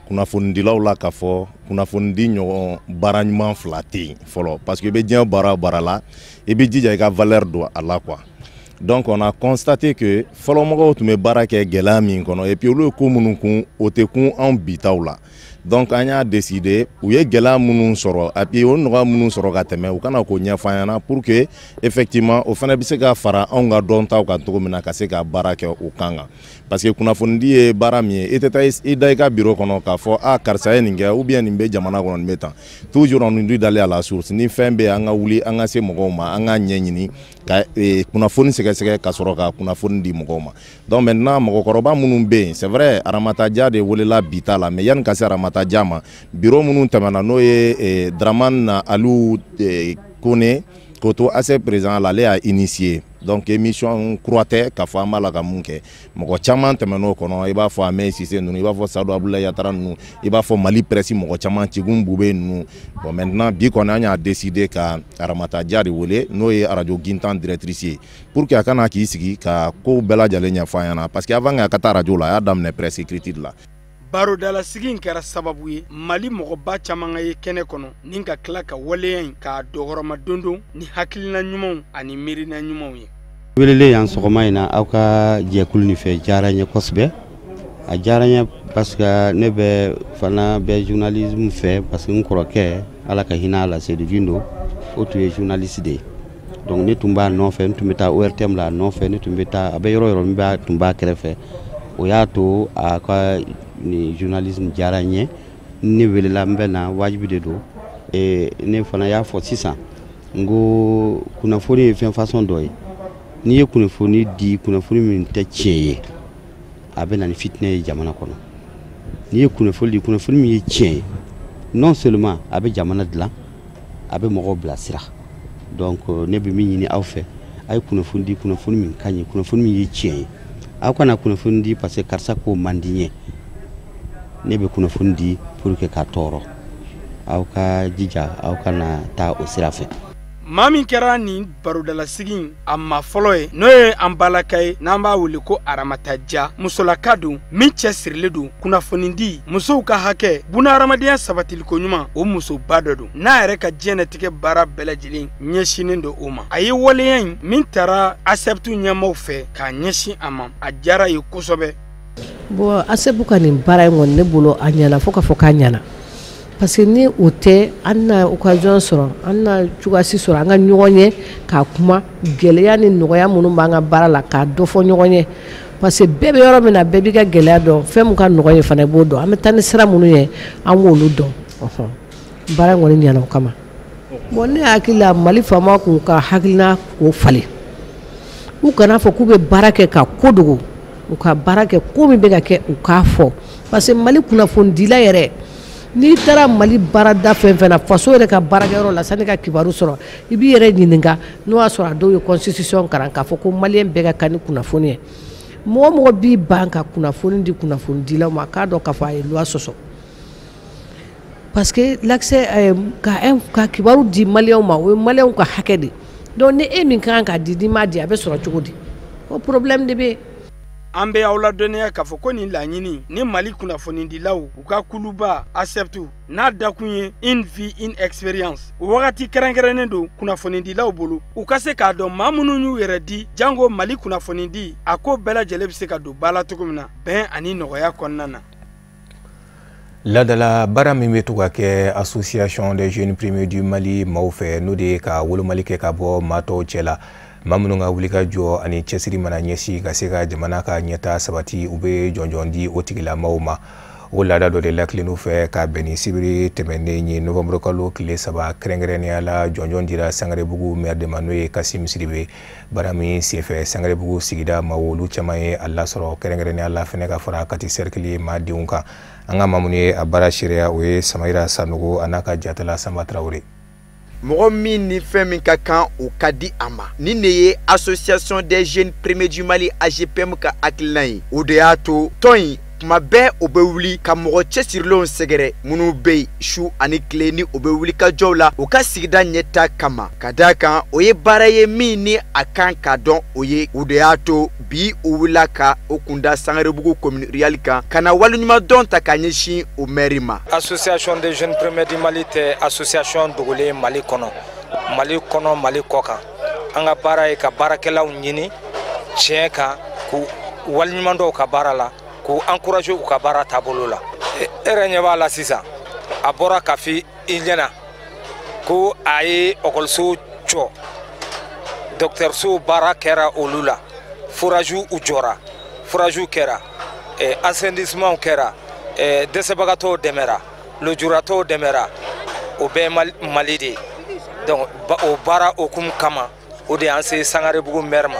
S11: kunnafonidilaw la k'a fɔ kunnafonidi ɲɔgɔn baara ɲuman fila tɛ yen fɔlɔ, parce que i bɛ diɲɛ baara o baara la, i bɛ jija i ka valeur don a la quoi. Donc on a constaté que fɔlɔmɔgɔw tun bɛ baara kɛ gɛlɛya min kɔnɔ, et puis olu ye ko minnu kun, o tɛ kun anw bi taw la. Donc an y'a décidé, u ye gɛlɛya minnu sɔrɔ et puis o nɔgɔya minnu sɔrɔ ka tɛmɛ, u kana k'o ɲɛfɔ an ɲɛna pour que effectivement o fana bɛ se ka fara anw ka dɔntaw kan cogo min na, ka se ka baara kɛ o kan kan. Parce que kunnafonidi ye baara min ye, i tɛ taa i da i ka bureau kɔnɔ k'a fɔ a karisa ye nin kɛ ou bien nin bɛ jamana kɔnɔ, nin bɛ tan. Toujours on nous dit d'aller à la source. Ni fɛn bɛ yen, an ka wuli, an ka se mɔgɔw ma, an k'a ɲɛɲini ka kunnafoni sɛgɛsɛgɛ ka sɔrɔ ka kunnafoni di mɔgɔw ma. Donc maintenant, mɔgɔkɔrɔba minnu bɛ yen, c'est vrai, Aramata Dia de welela bi ta la, mais yanni ka se Aramata Dia ma, bureau minnu tɛmɛna, n'o ye Dramane Aliou Kone k'o to ACEPT président la, ale y'a initié. Donc émission kura tɛ k'a fɔ an b'a la ka mun kɛ. Mɔgɔ caman tɛmɛn'o kɔnɔ, i b'a fɔ Ahmed Cissé ninnu, i b'a fɔ Sadou Abdoulaye Yattara ninnu, i b'a fɔ Mali presse mɔgɔ caman, Tigun Bube ninnu. Bon, maintenant bi kɔni, an y'a décidé ka Aramata Dia de wele, n'o ye arajo Gintan directrice ye, pour que a kana k'i sigi ka kow bɛɛ lajɛlen ɲɛfɔ an ɲɛna, parce que avant a ka taa arajo la, a y'a daminɛ presse écrite de la.
S10: Barodalasigi in kɛra sababu ye Mali mɔgɔba caman ka ye kɛnɛ kɔnɔ ni ka tila ka waleya in k'a dɔgɔrɔma dondon ni hakilina ɲumanw ani miirina ɲumanw ye.
S12: Welelen yan sɔgɔma in na aw ka jɛkulu nin fɛ diyara n ye kosɛbɛ. A diyara n ye parce que ne bɛ fana bɛ journalisme fɛ, parce que n kɔrɔkɛ, Ala ka hinɛ a la, Seydou Guindo, o tun ye journaliste de ye. Donc ne tun b'a nɔfɛ, n tun bɛ taa ORTM la a nɔfɛ, ne tun bɛ taa a bɛ yɔrɔ o yɔrɔ, n tun b'a kɛrɛfɛ. O y'a to a ka ni journalisme diyara n ye. Ne welela, n bɛ na, wajibi de don. Ne fana y'a fɔ sisan n ko kunnafoni ye fɛn façon dɔ ye. N'i ye kunnafoni di, kunnafoni min tɛ tiɲɛ ye, a bɛ na ni fitinɛ ye jamana kɔnɔ. N'i ye kunnafoni di, kunnafoni min ye tiɲɛ ye, non seulement a bɛ jamana dilan, a bɛ mɔgɔw bilasira. Donc ne bɛ min ɲini aw fɛ, a ye kunnafoni di, kunnafoni min ka ɲi, kunnafoni min ye tiɲɛ ye. Aw kana kunnafoni di parce que karisa ko man di n ye, ne bɛ kunnafoni di pour que ka tɔɔrɔ. Aw ka jija, aw kana taa o sira fɛ.
S10: Maa min kɛra nin barodalasigi a ma fɔlɔ ye, n'o ye an balaka ye n'an b'a wele ko Aramata Ja, musolaka don min cɛsirilen don kunnafonidi, musow ka hakɛ, bunahadamadenya sabatiliko ɲuman, o musoba dɔ don n'a yɛrɛ ka diɲɛnatigɛ baara bɛɛ lajɛlen ɲɛsinnen don o ma. A ye waleya in min taara ASEPT ɲɛmaaw fɛ k'a ɲɛsin a ma, a diyara ye kosɛbɛ.
S13: Bon, ASEPT ka nin baara in kɔni ne bolo a ɲɛna fo k'a fɔ k'a ɲɛna. Parce que ni o tɛ, an na occasion sɔrɔ, an na cogoya si sɔrɔ an ka ɲɔgɔn ye k'a kuma gɛlɛya ni nɔgɔya minnu b'an ka baara la, k'a dɔ fɔ ɲɔgɔn ye, parce que bɛɛ bɛ yɔrɔ min na, bɛɛ b'i ka gɛlɛya dɔn, fɛn min ka nɔgɔn ye fana i b'o dɔn, an bɛ taa ni sira minnu ye, an b'olu dɔn. Ɔhɔn, baara in kɔni ɲɛna o kama. Bon, ne hakili la, Mali faama k'u ka hakilina k'o falen, u kana fɔ k'u bɛ baara kɛ ka ko dogo, u ka baara kɛ, ko min bɛ ka kɛ, u k'a fɔ, parce que Mali kunnafonidila yɛrɛ, n'i taara Mali baarada fɛn fɛn na, faso yɛrɛ ka baarakɛyɔrɔ la, sani ka kibaru sɔrɔ, i b'i yɛrɛ ɲininka n'o y'a sɔrɔ a dɔw ye constitution kalan k'a fɔ ko maliyɛn bɛɛ ka kan ni kunnafoni ye. Mɔgɔ mɔgɔ b'i ban ka kunnafoni di kunnafonidilaw ma, a k'a dɔn k'a fɔ a ye loi sɔsɔ, parce que l'accès ka kibaru di maliyɛnw ma, o ye maliyɛnw ka hakɛ de. Donc ni e min ka kan k'a di, n'i m'a di, a bɛ sɔrɔ cogo di? O problème de bɛ yen.
S10: An bɛ aw ladɔnniya k'a fɔ ko nin laɲini ni Mali kunnafonidilaw u ka kuluba ASEPT n'a dakun ye "Une vie, une expérience", o wagati kɛrɛnkɛrɛnnen don kunnafonidilaw bolo, u ka se k'a dɔn maa minnu y'u yɛrɛ di jango Mali kunnafonidi, a ko bɛɛ lajɛlen bɛ se ka don ba la cogo min na bɛn ani nɔgɔya kɔnɔna na.
S1: Ladala baara min bɛ to ka kɛ Association des jeunes premiers du Mali maaw fɛ, n'o de ye ka wolomali kɛ ka bɔ maa tɔw cɛ la, maa minnu ka wulikajɔ ani cɛsiri mana ɲɛsin ka se ka jamana ka ɲɛta sabati, u bɛ jɔnjɔn di o tigilamaaw ma. O laada dɔ de lakilenw fɛ ka bɛn ni sibiri tɛmɛnen ye, novembre kalo tile 3, kɛrɛnkɛrɛnnenya la jɔnjɔn dira Sangarebugu maire de ma, n'o ye Kasim Sidibe. Baara min senfɛ, Sangarebugu sigida maaw olu caman ye a lasɔrɔ, kɛrɛnkɛrɛnnenya la fɛnɛ ka fara Kati cercle maadenw kan. An ka maa minnu ye a baara seereya, o ye Samayira Sanogo a n'a ka jatala Sanba Tarawele.
S5: Mɔgɔ min ni fɛn min ka kan, o ka di a ma. Nin de ye Association des jeunes premiers du Mali, AGPM, ka hakilina ye. O de y'a to tɔn in tuma bɛɛ o bɛ wuli ka mɔgɔ cɛsirilenw sɛgɛrɛ minnu bɛ yen su ani tile ni o bɛ wuli ka jɔw la u ka sigida ɲɛta kama, ka d'a kan o ye baara ye min ni a kan ka dɔn o ye. O de y'a to bi u wulila ka o kunda Sangarebugu commune rurale kan, ka na waleɲumandɔn ta ka ɲɛsin o maire ma.
S14: Association des jeunes premiers du Mali tɛ association dogolen Mali kɔnɔ, Mali kɔnɔ, Mali kɔ kan. An ka baara ye ka baarakɛlaw ɲini tiɲɛ kan, k'u waleɲuman dɔw ka baara la, k'u encourager u ka baara taabolo la. E yɛrɛ ɲɛ b'a la sisan, a bɔra ka fɔ i ɲɛna ko a ye ekɔliso jɔ, dɔgɔtɔrɔso baara kɛra olu la, forage u jɔra, forage kɛra, assainissement kɛra, dɛsɛbagatɔw dɛmɛra, lujuratɔw dɛmɛra, o bɛɛ ye Mali de ye. Donc o baara hokumu kama, o de y'an se Sangarebugu maire ma,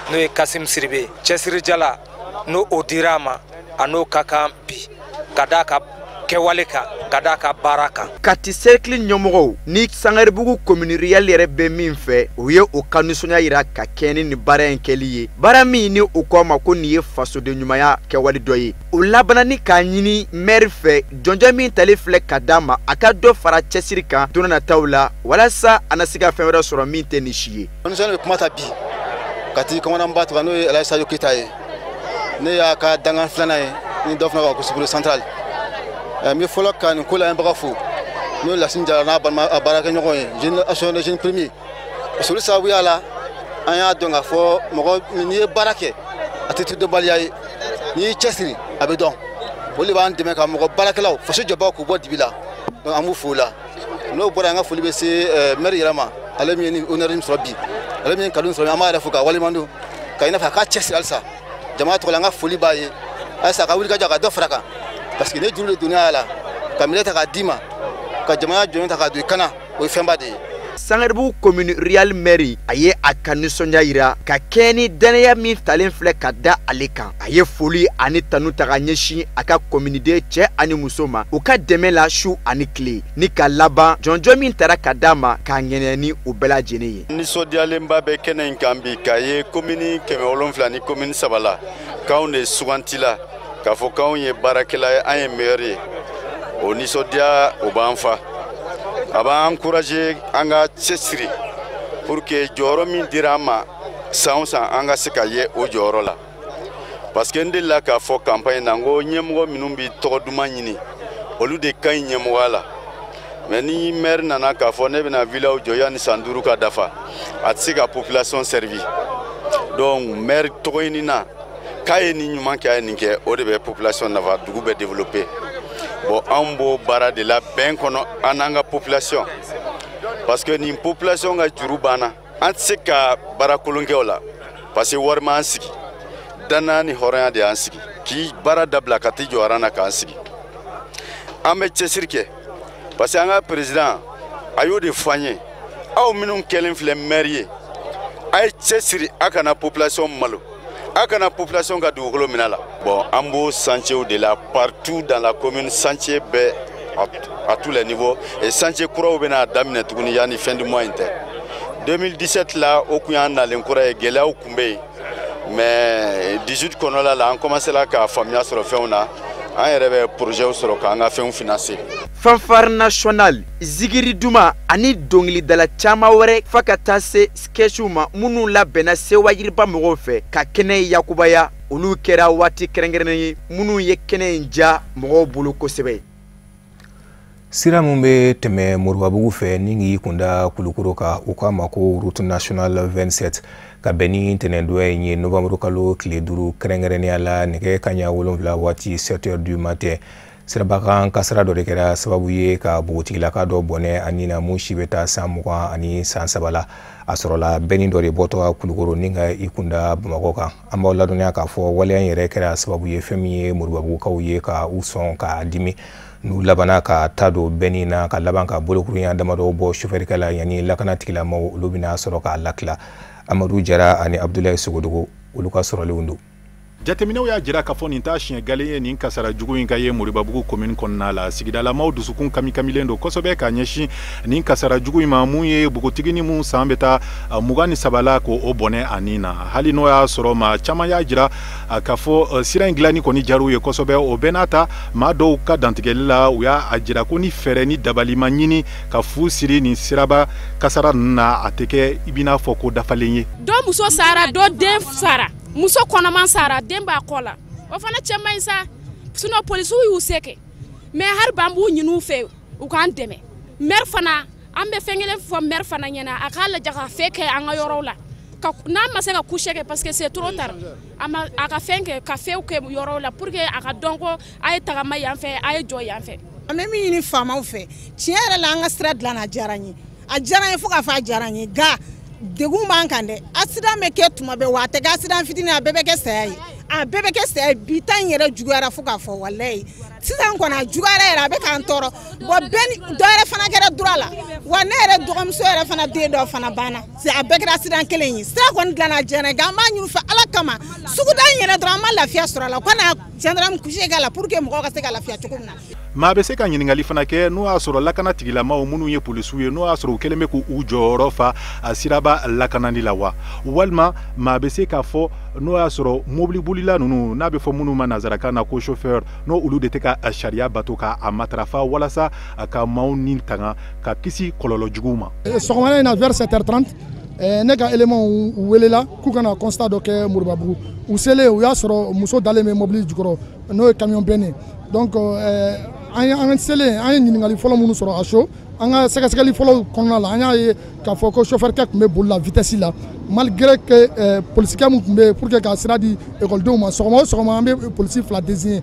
S14: n'o ye Kasim Sidibe. Cɛsirijala n'o o dira a ma, a n'o ka kan bi ka d'a ka kɛwale kan, ka d'a ka baara kan.
S5: Kati cercle ɲɛmɔgɔw ni Sangarebugu commune rurale yɛrɛ bɛ min fɛ, o ye o ka nisɔndiya yira ka kɛɲɛ ni nin baara in kɛli ye, baara min ni u ko a ma ko nin ye fasoden ɲumanya kɛwale dɔ ye. O labanna ni k'a ɲini maire fɛ, jɔnjɔn min talen filɛ ka d'a ma, a ka dɔ fara cɛsiri kan don nataw la, walasa a na se ka fɛn wɛrɛ sɔrɔ min tɛ nin si ye.
S15: Nisɔndiya bɛ kuma ta bi Kati commandant ba tɔgɔ, n'o ye Alaji Sadio Keyita ye, ne y'a ka dangan filanan ye ni dɔ fana b'a ko Sibiri central. N bɛ fɔlɔ ka nin ko lamɛnbaga fo, n'o ye Lasine Jara n'a balima a baarakɛɲɔgɔn ye, jeune association des jeunes premiers, parce que olu sababuya la an y'a dɔn k'a fɔ mɔgɔ n'i ye baara kɛ, a tɛ dɔnbaliya ye, n'i y'i cɛsiri a bɛ dɔn. Olu de b'an dɛmɛ ka mɔgɔ baarakɛlaw, faso jɔbagaw, k'u bɔ dibi la. Donc an b'u fo o la. N'o bɔra, an ka foli bɛ se maire yɛrɛ ma, ale min ye nin honneur in sɔrɔ bi, ale min ye kanu sɔrɔ, an b'a yɛrɛ fo k'a waleɲuman dɔn, ka i n'a fɔ a k'a cɛsiri halisa. Jama tɔgɔ la, an ka foli b'a ye halisa, a ka wuli ka jɔ, a ka dɔ fara kan, parce que ne juru de donna a la ka minɛ ta k'a d'i ma, ka jamana jɔn ta k'a don i kana, o ye fɛnba de ye.
S5: Sangarebugu commune rurale maire, a ye a ka nisɔndiya yira ka kɛɲɛ ni danaya min talen filɛ ka da ale kan. A ye foli ani tanu ta ka ɲɛsin a ka commune cɛ ani muso ma, u ka dɛmɛ la su ani tile, ni ka laban jɔnjɔn min tara ka d'a ma, k'a ŋɛnɛ ni o bɛɛ lajɛlen ye.
S16: Nisɔndiyalenba bɛ kɛnɛ in kan bi k'a ye commune 700 ni commune 3 la, k'anw de sugantila k'a fɔ k'anw ye baarakɛla ye, an ye meilleur ye. O nisɔndiya o b'an fa, a b'an encourager an ka cɛsiri. Pour que jɔyɔrɔ min dira an ma san o san, an ka se ka ye o jɔyɔrɔ la. Parce que n delila k'a fɔ campagne na, n ko ɲɛmɔgɔ minnu bɛ tɔgɔ duman ɲini, olu de ka ɲi ɲɛmɔgɔya la. Mais ni maire nana k'a fɔ ne bɛna villaw jɔ yanni san 5 ka dafa, a tɛ se ka population servir. Donc maire tɔgɔ ɲini na k'a ye nin ɲuman kɛ, a ye nin kɛ, o de bɛ population nafa, dugu bɛ développer. Bon, anw b'o baara de la bɛn kɔnɔ, an n'an ka population, parce que nin population ka juru banna, an tɛ se ka baara kolon kɛ o la, parce que wari m'an sigi, danaya ni hɔrɔnya de y'an sigi. K'i baara dabila ka t'i jɔ aran na k'an sigi, an bɛ cɛsiri kɛ, parce que an ka président a y'o de fɔ an ye: aw minnu kɛlen filɛ maire ye, a ye cɛsiri, a kana population malo, a kana population ka dugukolo minɛ la. Bon, an b'o chantier de la partout dans la commune, chantier bɛɛ à tous les niveaux, et chantier kuraw bɛna daminɛ tuguni yanni fin du mois in tɛ. 2017 la, o kun y'an nalen kura ye, gɛlɛyaw kun bɛ yen, mais 18 kɔnɔla la, an commencé la ka faamuya sɔrɔ fɛnw na, an yɛrɛ bɛ projet sɔrɔ k'an ka fɛnw financer.
S5: Fanfare nationale, zigiri duma ani dɔnkilidala caman wɛrɛ, fa ka taa se sketchiw ma minnu labɛnna Sewa Yiriba mɔgɔw fɛ ka kɛnɛ yakubaya, olu kɛra waati kɛrɛnkɛrɛnnen ye minnu ye kɛnɛ in ja mɔgɔw bolo kosɛbɛ.
S1: Sira min bɛ tɛmɛ Moribabugu fɛ ni k'i kunda Kulukoro kan, u k'a ma ko route nationale 27, ka bɛn ni ntɛnɛndonya in ye, novembre kalo tile 5, kɛrɛnkɛrɛnnenya la nɛgɛ kanɲɛ 7 waati, 7 heures du matin, sirabakan kasara dɔ de kɛra sababu ye ka npogotigilaka dɔ bɔnɛ a ni na, mun si bɛ taa san 23 la. A sɔrɔla bɛnni dɔ de bɔtɔ Kulukoro ni ka i kunda Bamakɔ kan. An b'aw ladɔnniya k'a fɔ waleya in yɛrɛ kɛra sababu ye fɛn min ye Moribabugukaw ye ka u sɔn k'a dimi, n'u labanna ka taa don bɛnni na, ka laban ka bolokurunya damadɔ bɔ sofɛrikɛ la yanni lakana tigilamɔgɔw olu bɛna sɔrɔ k'a lakila. Amadu Jara ani Abudulayi Sogodogo, olu ka sɔrɔlenw don.
S17: Jateminɛw y'a jira k'a fɔ nin t'a siɲɛ galen ye nin kasara jugu in ka ye Moribabugu commune kɔnɔna la. Sigidalamaw dusukun kamikaminen don kosɛbɛ ka ɲɛsin nin kasara jugu in ma, mun ye npogotigini mun san bɛ taa 23 la, k'o bɔnɛ a nin na. Hali n'o y'a sɔrɔ maa caman y'a jira k'a fɔ sira in dilanni kɔni diyar'u ye kosɛbɛ, o bɛɛ n'a ta, maa dɔw ka dantigɛli la, u y'a jira ko ni fɛɛrɛ ni dabali ma ɲini ka fu siri nin siraba kasara ninnu na, a tɛ kɛ i b'i n'a fɔ ko dafalen ye.
S18: Dɔ muso sara, dɔ den sara, muso kɔnɔman sara, den b'a kɔ la, o fana cɛ man ɲi sa. Sinon polisiw y'u se kɛ, mais hali bi an b'u ɲini u fɛ u k'an dɛmɛ. Maire fana, an bɛ fɛn kelen fɔ maire fana ɲɛna, a k'a lajɛ ka fɛn kɛ an ka yɔrɔw la, ka n'a ma se ka coucher kɛ, parce que c'est trop tard, a ma a ka fɛn kɛ ka fɛnw kɛ yɔrɔw la pour que a ka dɔn ko a ye tagama yan fɛ, a ye jɔ yan fɛ.
S19: An bɛ min ɲini faamaw fɛ, tiɲɛ yɛrɛ la, an ka sira dilanna, a diyara n ye, a diyara n ye fo k'a fɔ a diyara n ye, nka degun b'an kan dɛ. Accident bɛ kɛ tuma bɛɛ, wa a tɛ kɛ accident fitinin, a bɛɛ bɛ kɛ saya ye, a bɛɛ bɛ kɛ saya ye. Bi ta in yɛrɛ juguyara fo k'a fɔ, walayi sisan kɔni a juguyara yɛrɛ, a bɛ k'an tɔɔrɔ. Bon, bɛɛ ni dɔ yɛrɛ fana kɛra droit la, wa ne yɛrɛ dɔgɔmuso yɛrɛ fana den dɔ fana banna, a bɛɛ kɛra accident kelen ye. Sira kɔni dilanna, a diyara n ye, nka an b'a ɲini u fɛ Ala kama, suguda in yɛrɛ dɔrɔn, an ma lafiya sɔrɔ a la, u ka na gendarme coucher k'a la pour que mɔgɔw ka se ka lafiya cogo min na.
S17: Maa bɛ se ka ɲininkali fana kɛ, n'o y'a sɔrɔ lakana tigilamaw minnu ye polisiw ye, n'o y'a sɔrɔ u kɛlen bɛ k'u jɔyɔrɔ fa a siraba lakanali la wa, walima maa bɛ se k'a fɔ n'o y'a sɔrɔ mobilibolila ninnu, n'a bɛ fɔ minnu ma nanzarakan na ko chauffeur, n'o olu de tɛ ka sariya bato k'a matarafa walasa ka maaw ni tanga ka kisi kɔlɔlɔ juguw ma.
S20: Sɔgɔmada in na, vers 7h30, ne ka élément u welela k'u kana constat dɔ kɛ Moribabugu. U selen, u y'a sɔrɔ muso dalen bɛ mobili jukɔrɔ, n'o ye camion benne. Donc an selen, an ye ɲininkali fɔlɔ minnu sɔrɔ a so, an ka sɛgɛsɛgɛli fɔlɔ kɔnɔna la, an y'a ye k'a fɔ ko chauffeur kɛ tun bɛ boli la vitesse la, malgré que polisikɛ min tun bɛ yen pour que ka sira di ekɔlidenw ma. Sɔgɔma o sɔgɔma, an bɛ polisi 2 désigner.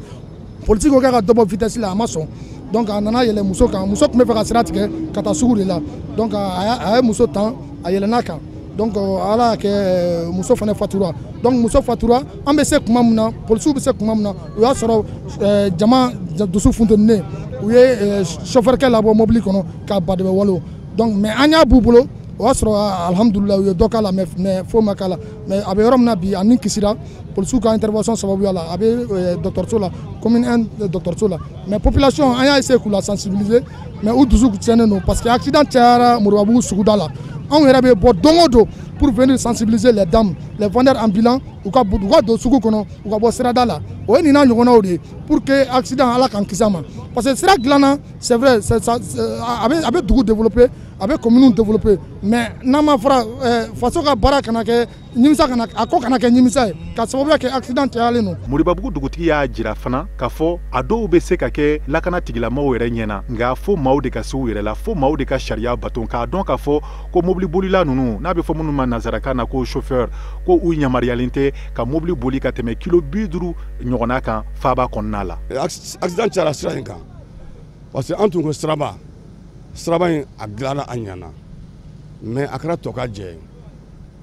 S20: Polisi ko k'a ka dɔ bɔ vitesse la, a ma sɔn. Donc a nana yɛlɛ muso kan, muso tun bɛ fɛ ka sira tigɛ ka taa sugu de la. Donc a ye muso tan, a yɛlɛn'a kan. Donc Ala y'a kɛ muso fana fatura. Donc muso fatura, an bɛ se kuma min na, polisiw bɛ se kuma min na, o y'a sɔrɔ jama dusu funtɛninen, u ye chauffeur kɛ labɔ mobili kɔnɔ k'a badɛbɛ walo. Donc mais an y'a b'u bolo, o y'a sɔrɔ alhamdulilayi, u ye dɔ k'a la, mais foyi ma k'a la. Mais a bɛ yɔrɔ min na bi, a ni kisira polisiw ka intervention sababuya la, a bɛ dɔgɔtɔrɔso la, commune 1 dɔgɔtɔrɔso la. Mais population, an y'a essayer k'u la sensibiliser, mais u dusu tiɲɛnen don, parce que accident cayara Moribabugu suguda la. Anw yɛrɛ bɛ bɔ don o don pour venir sensibiliser les dames, les vendeurs ambulants, u ka don sugu kɔnɔ, u ka bɔ sirada la. O ye nin n'a ɲɔgɔnnaw de ye pour que accident, Ala k'an kisi a ma, parce que sira dilanna, c'est vrai, a bɛ dugu développer. a bɛ commune développer, mais n'a ma fara faso ka baara kana kɛ nimisa, kana a ko kana kɛ nimisa ye ka sababuya kɛ accident cayalen don.
S17: Moribabugu dugutigi y'a jira fana k'a fɔ a dɔw bɛ se ka kɛ lakana tigilamɔgɔw yɛrɛ ɲɛna, nka fo maaw de ka se u yɛrɛ la, fo maaw de ka sariya bato, k'a dɔn k'a fɔ ko mobilibolila ninnu, n'a bɛ fɔ minnu ma nansarakan na ko chauffeur, ko u yamaruyalen tɛ ka mobili boli ka tɛmɛ kilo 50 ɲɔgɔnna kan faaba kɔnɔna la.
S21: Accident cayara sira in kan parce que an tun ko siraba in a dilanna a ɲɛna, mais a kɛra tɔ ka jɛ ye.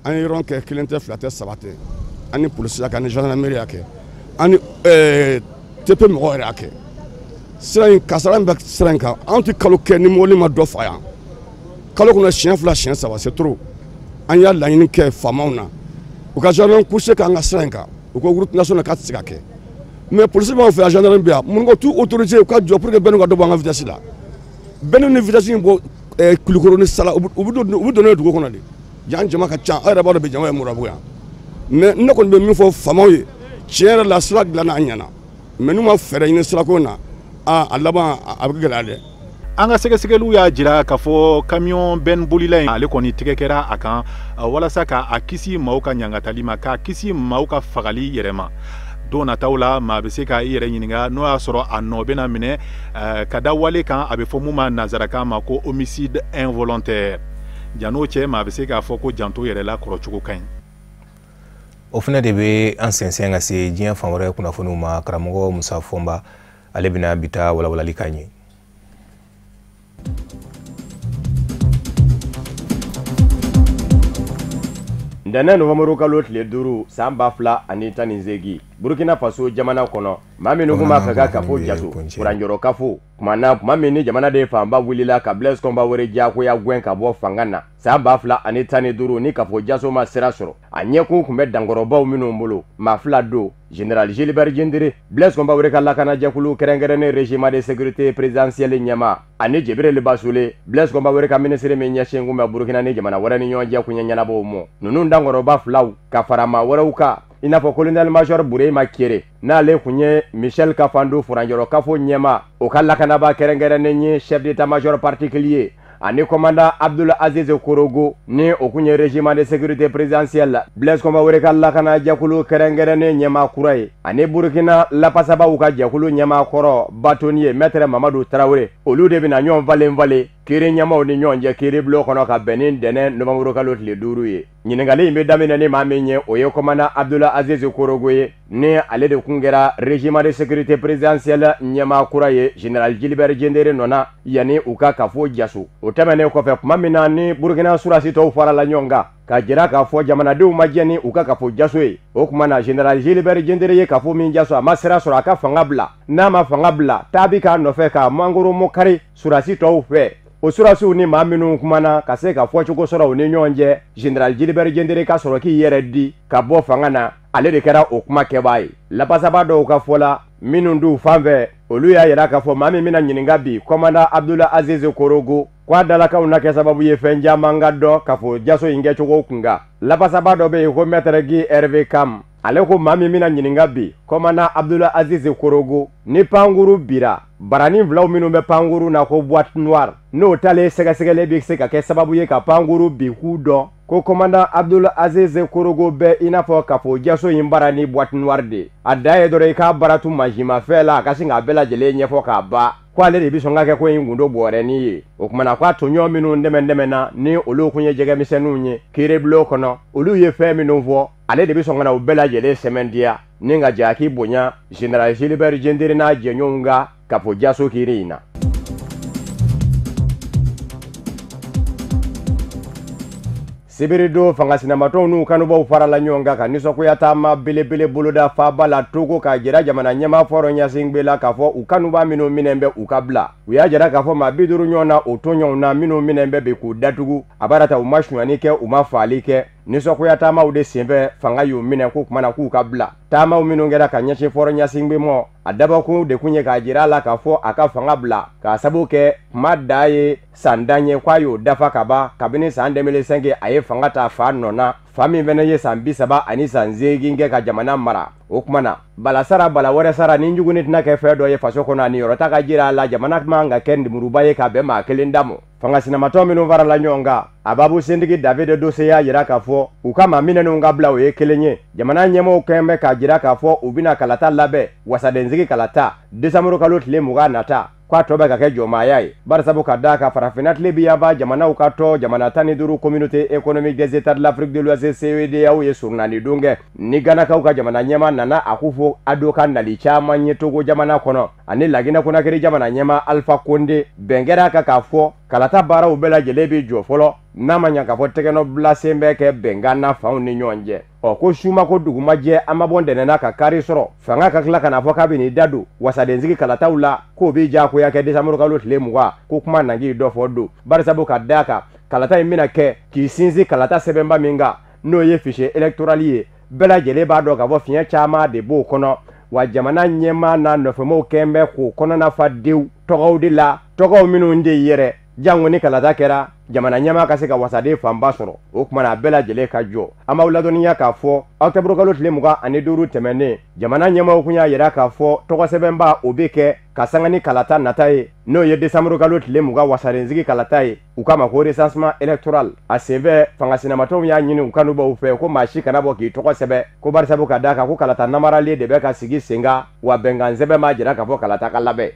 S21: An ye yɔrɔ kɛ 1 tɛ 2 tɛ 3 tɛ, an ni polisi y'a kɛ, an ni gendarmerie y'a kɛ, an ni TP mɔgɔw yɛrɛ y'a kɛ. Sira in kasara min bɛ sira in kan, an tɛ kalo kɛ ni mobili ma dɔ fa yan. Kalo kɔnɔ siɲɛ 2 siɲɛ 3, c'est trop. An y'a laɲini kɛ faamaw na, u ka gendarme couché k'an ka sira in kan, u ko route nationale k'a tɛ se ka kɛ. Mais polisi b'anw fɛ yan, gendarme bɛ yan, mun ko t'u autorisé u ka jɔ pour que bɛɛ n'u ka dɔ bɔ an ka vitesse la. Bɛɛ ni vitesse in bɔ Kulukoro ni Sala, u bɛ don n'o ye dugu kɔnɔ de. Yan jama ka ca, aw yɛrɛ b'a dɔn bi jama ye Moribabugu yan. Mais ne kɔni bɛ min fɔ faamaw ye, tiɲɛ yɛrɛ la sira dilanna a ɲɛna, mais n'u ma fɛɛrɛ ɲini sirako in na, a laban a bɛ gɛlɛya dɛ.
S17: An ka sɛgɛsɛgɛliw y'a jira k'a fɔ camion bɛn bolila in, ale kɔni tigɛ kɛra a kan walasa k'a kisi maaw ka ɲangatali ma, k'a kisi maaw ka fagali yɛrɛ ma. Don nataw la, maa bɛ se k'a yɛrɛ ɲininka n'o y'a sɔrɔ a nɔ bɛna minɛ ka da wale kan, a bɛ fɔ mun ma nansarakan ma ko homicide involontaire. Jan'o cɛ, maa bɛ se k'a fɔ ko janto yɛrɛ la kɔrɔcogo ka ɲi.
S1: O fana de bɛ an sɛnsɛn ka se diɲɛ fan wɛrɛ kunnafoniw ma. Karamɔgɔ Musa Fɔnba, ale bɛna bi ta walawalali k'an ye.
S22: Ntɛnɛn nowanburu kalo tile 5 san 2018, Burkina Faso jamana kɔnɔ, maa minnu tun b'a fɛ ka kafo jaso kuranjɔrɔ kafo tuma na, tuma min ni jamanaden fanba wulila ka Blaise Compaoré diyagoya gɛn ka bɔ fanga na san 2015, ni kafo jaso ma sira sɔrɔ, a ɲɛkun tun bɛ dankɔrɔbaw minnu bolo, maa 2 don, Général Gilbert Diendéré, Blaise Compaoré ka lakanajɛkulu kɛrɛnkɛrɛnnen régiment de sécurité présidentielle ɲɛmaa, ani Djibril Bassolé, Blaise Compaoré ka minisiri min ɲɛsin kun bɛ Burkina ni jamana wɛrɛ ni ɲɔgɔn cɛ koɲɛ ɲɛnabɔw ma. Ninnu dankɔrɔba filaw ka fara maa wɛrɛw kan, i n'a fɔ colonel major Burema Kéré, n'ale tun ye Michel Kafando furanjɔrɔ kafo ɲɛmaa, o ka lakanaba kɛrɛnkɛrɛnnen ye chef d'état-major particulier, ani commandant Abdoul Aziz Korogo, ni o kun ye régiment de sécurité présidentielle Blaise Compaoré ka lakanajɛkulu kɛrɛnkɛrɛnnen ɲɛmaa kura ye, ani Burkina lapasabaw ka jɛkulu ɲɛmaa kɔrɔ bâtonnier maître Mamadou Traoré. Olu de bɛna ɲɔgɔn falen falen kiiri ɲɛmaaw ni ɲɔgɔn cɛ kiiri bulon kɔnɔ ka bɛn ni ntɛnɛn nowanburu kalo tile 5 ye. Ɲininkali in bɛ daminɛ ni maa min ye, o ye commandant Abdoul Aziz Korogo ye, ni ale de kun kɛra régiment de sécurité présidentielle ɲɛmaa kura ye général Gilbert Diendéré nɔ na yanni u ka kafo jaso. O tɛmɛnen kɔfɛ, tuma min na ni Burkina surasi tɔw farala ɲɔgɔn kan ka jira k'a fɔ jamanadenw ma jɛ ni u ka kafo jaso ye, o tuma na général Gilbert Diendéré ye kafo min jaso, a ma sira sɔrɔ a ka fanga bila. N'a ma fanga bila, taa bi k'a nɔfɛ ka mangoro mokari surasi tɔw fɛ. O surasiw ni maa minnu kumana ka se ka fɔcogo sɔrɔ u ni ɲɔgɔn cɛ, général Gilbert Diendéré ka sɔrɔ k'i yɛrɛ di ka bɔ fanga na, ale de kɛra o kuma kɛbaa ye. Lapasaba dɔw ka fɔ la, minnu d'u fan fɛ, olu y'a yira k'a fɔ maa min bɛna ɲininka bi, commandant Abdoul Aziz Korogo, k'a dalakanw na kɛ sababu ye fɛn caman ka dɔn k'a fɔ jaso in kɛcogo kun kan. Lapasaba dɔ bɛ yen ko maître Guy Hervé Kam, ale ko maa min bɛna ɲininka bi, commandant Abdoul Aziz Korogo, ni pankuru bira baranin filaw minnu bɛ pankuru na ko boîte noire, n'o talen sɛgɛsɛgɛli bɛ se ka kɛ sababu ye ka pankuru bi k'u dɔn ko commandant Abdoul Aziz Korogo bɛ i n'a fɔ kafo jaso in bara ni boîte noire de. A dan ye dɔrɔn i k'a baratu mansinmafɛn la, a ka sin k'a bɛɛ lajɛlen ɲɛfɔ k'a ban, ko ale de bɛ sɔn ka kɛ ko in gundo bɔrɛnin ye. O kumana na, k'a tɔɲɔgɔn minnu dɛmɛ na ni olu kun ye jɛgɛmisɛnninw ye kiiribulon kɔnɔ, olu ye fɛn minnu fɔ, ale de bɛ sɔn ka na u bɛɛ lajɛlen sɛmɛntiya ni ka jaki bonya général Gilbert Diendéré n'a jɛɲɔgɔnw ka kafo jaso kiiri in na. Sibiridon, fanga sinamatɔnw n'u kanubaw farala ɲɔgɔn kan ka nisɔngoya taama belebele boloda faaba la Togo, k'a jira jamana ɲɛmaa Faure Gnassingbé la k'a fɔ u kanuba minnu minɛn bɛ u ka bila. U y'a jira k'a fɔ maa 50 ɲɔgɔn na o tɔnɲɔgɔnw na minnu minɛn bɛ bi k'u datugu, a b'a ta u ma sonyani kɛ, u ma faali kɛ. Nisɔngoya taamaw de senfɛ fanga y'u minɛ k'u kumana k'u ka bila. Taamaw minnu kɛra ka ɲɛsin Faure Gnassingbé ma, a dabɔkun de kun ye k'a jira a la k'a fɔ a ka fanga bila, k'a sababu kɛ kuma da ye san 10 ye k'a y'o dafa ka ban kabini san 2005 a ye fanga ta fa nɔ na. Fa min fana ye san 30 ani san 8 kɛ ka jamana mara. O kuma na bala sara bala wɛrɛ sara ni jugu ni tɛna kɛ fɛn dɔ ye faso kɔnɔ ani yɔrɔ ta ka jira a la jamana man ka kɛ numuruba ye ka bɛn maa kelen da mɔ. Fanga sinamatɔ minnu farala ɲɔgɔn kan a babu sentigi David Dose y'a jira k'a fɔ u ka maa minɛnenw ka bila o ye kelen ye. Jamana ɲɛmɔgɔw kɛn bɛ k'a jira k'a fɔ u bɛna kalata labɛn wasadensigi kalata décembre kalo tile 20 nata k'a tɔ bɛ ka kɛ jɔnmaaya ye. Barisabu ka d'a kan farafinna tile bi yanfan jamanaw ka tɔ jamana 15 communauté économique des états de l'Afrique de l'Ouest CEDEAO ye surunani don kɛ. Ni Ganakaw ka jamana ɲɛmaa nana Akufo Addo ka nali caman ye Togo jamana kɔnɔ ani Laginɛ Konakiri jamana ɲɛmaa Alpha Condé bɛn kɛra a kan k'a fɔ kalata baaraw bɛɛ lajɛlen bɛ jɔ fɔlɔ n'a ma ɲa k'a fɔ tɛgɛnɔ bila sen bɛ kɛ bɛnkan na fanw ni ɲɔgɔn cɛ. Ɔ ko suma ko duguma jɛ an ma bɔ ntɛnɛn ka kari sɔrɔ fanga ka tila ka n'a fɔ k'a bɛ n'i da don wasadensigi kalataw la k'o bɛ diyagoya kɛ décembre kalo tile 20 ko kuma nangi dɔ fɔ don. Barisabu ka d'a kan kalata in bɛna kɛ k'i sinsin kalata sɛbɛnba min kan n'o ye fichier électoral ye bɛɛ lajɛlen b'a dɔn k'a fɔ fiɲɛ caman de b'o kɔnɔ. Wa jamana ɲɛmaa n'a nɔfɛmɔgɔw kɛn bɛ k'o kɔnɔna fa dew tɔgɔw de la tɔgɔw minnu de yɛrɛ jango ni kalata kɛra jamana ɲɛmaa ka se ka wasaden fanba sɔrɔ. O kuma na a bɛɛ lajɛlen ka jɔ. An b'aw ladɔnniya k'a fɔ octobre kalo tile 25 tɛmɛnen jamana ɲɛmaaw kun y'a jira k'a fɔ tɔgɔsɛbɛnba o bɛ kɛ ka sanga ni kalata nata ye n'o ye décembre kalo tile 20 wasadensigi kalata ye. U k'a ma ko recensement électoral. A senfɛ fanga sinamatɔnw y'a ɲini u kanubaw fɛ ko maa si kana bɔ k'i tɔgɔ sɛbɛn ko barisabu ka d'a kan ko kalata namaralen de bɛ ka sigi sen kan wa bɛnkan sɛbɛn b'a jira k'a fɔ kalata ka labɛn.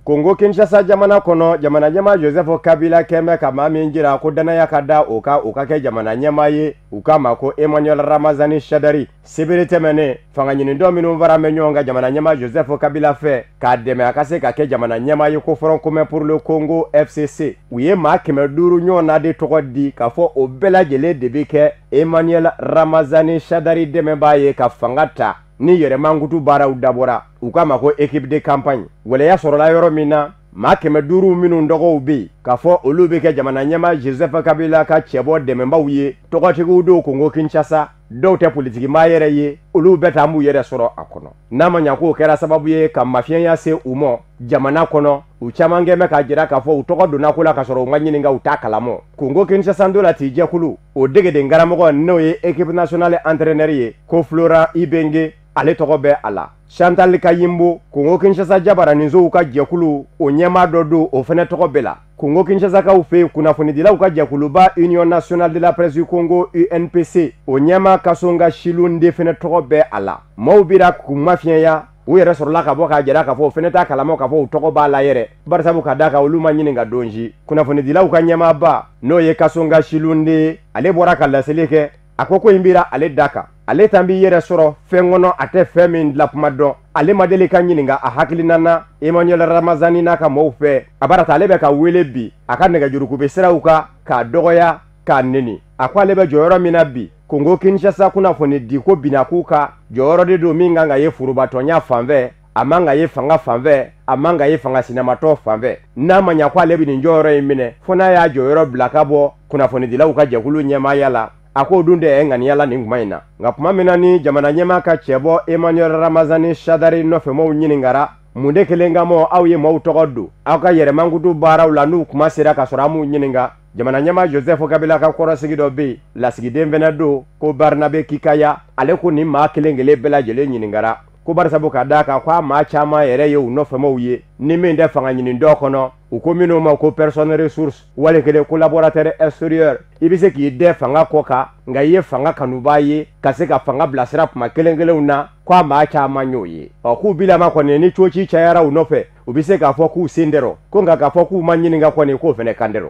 S22: Kongo Kinshasa jamana kɔnɔ jamana ɲɛmaa Joseph Kabila kɛn bɛ ka maa min jira ko danaya ka da o kan o ka kɛ jamana ɲɛmaa ye u k'a ma ko Emmanuel Ramazani Shadary. Sibiri tɛmɛnen fanga ɲinidɔ minnu fara bɛ ɲɔgɔn kan jamana ɲɛmaa Joseph Kabila fɛ k'a dɛmɛ a ka se ka kɛ jamana ɲɛmaa ye ko Front commun pour le Congo FCC. U ye maa 500 ɲɔgɔn na de tɔgɔ di k'a fɔ o bɛɛ lajɛlen de bɛ kɛ Emmanuel Ramazani Shadary dɛmɛbaa ye ka fanga ta ni yɛrɛmankutu baaraw dabɔra. U k'a ma ko équipe de campagne. Waleya sɔrɔla yɔrɔ min na maa 500 minnu dɔgɔw bɛ yen k'a fɔ olu bɛ kɛ jamana ɲɛmaa Joseph Kabila ka cɛbɔ dɛmɛbaw ye tɔgɔtigiw don Kongo Kinshasa dɔw tɛ politikimaa yɛrɛ ye olu bɛɛ ta an b'u yɛrɛ sɔrɔ a kɔnɔ. N'a ma ɲa k'o kɛra sababu ye ka mafiɲɛya se u ma jamana kɔnɔ u caman kɛn bɛ k'a jira k'a fɔ u tɔgɔ donna ko la k'a sɔrɔ u ma ɲininka u t'a kalamɔ. Kongo Kinshasa ntolanci jɛkulu o degeden karamɔgɔ n'o ye équipe nationale entraîneur ye ko Florent Ibenge ale tɔgɔ bɛ a la. Chantal Kayimbo Kongo Kinshasa jabaraninsow ka jɛkulu o ɲɛmaa dɔ don o fɛnɛ tɔgɔ bɛ la. Kongo Kinshasakaw fɛ yen kunnafonidilaw ka jɛkuluba Union nationale de la presse du Congo UNPC o ɲɛmaa Kasonga Shilunde fɛnɛ tɔgɔ bɛ a la. Maaw bira k'u mafiɲɛya u yɛrɛ sɔrɔla ka bɔ k'a jira k'a fɔ o fɛnɛ t'a kalama k'a fɔ u tɔgɔ b'a la yɛrɛ barisabu ka d'a kan olu ma ɲininka don si. Kunnafonidilaw ka ɲɛmaaba n'o ye Kasonga Shilunde ale bɔra ka laseli kɛ a ko ko in bira ale da kan ale tan b'i yɛrɛ sɔrɔ fɛn kɔnɔ a tɛ fɛn min dilan kuma dɔn ale ma deli ka ɲininka a hakilina na Emmanuel Ramazani n'a ka mɔɔw fɛ a bara ale bɛ ka wele bi a ka nɛgɛjuruko siraw kan k'a dɔgɔya k'a neni. A ko ale bɛ jɔyɔrɔ min na bi Kongo Kinshasa kunnafoni di ko binaku ka jɔyɔrɔ de don min kan ka ye forobatɔnya fanfɛ a man ka ye fanga fanfɛ a man ka ye fanga sinamatɔ fanfɛ. N'a ma ɲa ko ale bɛ nin jɔyɔrɔ in minɛ fo n'a y'a jɔyɔrɔ bila ka bɔ kunnafonidilaw ka jɛkulu ɲɛmaaya la. A k'o dun tɛ ŋaniya la nin kuma in na. Nka kuma min na ni jamana ɲɛmaa ka cɛbɔ Emmanuel Ramazani Shadary nɔfɛmɔgɔw ɲininkara mun de kelen ka mɔ aw ye maaw tɔgɔ don aw ka yɛrɛmankutu baaraw la n'u kuma sera ka sɔrɔ an m'u ɲininka. Jamana ɲɛmaa Joseph Kabila ka kɔrɔsigi dɔ bɛ yen lasigiden fɛnɛ don ko Barnabe Kikaya ale ko nin maa kelen kelen bɛɛ lajɛlen ɲininkara ko barisabu ka d'a kan k'a maa caman yɛrɛ ye u nɔfɛmɔgɔw ye ni min tɛ fanga ɲini dɔ kɔnɔ u ko minnu ma ko personne ressource wali kelen collaborateur extérieur i bɛ se k'i dɛ fanga kɔ kan nka i ye fanga kanubaa ye ka se ka fanga bilasira kuma kelen kelenw na k'a maa caman y'o ye. Ɔ k'u bilama kɔni ni coci cayara u nɔfɛ u bɛ se k'a fɔ k'u sen dɛrɔ ko nka k'a fɔ k'u ma ɲininka kɔni k'o fana kan dɛrɔ.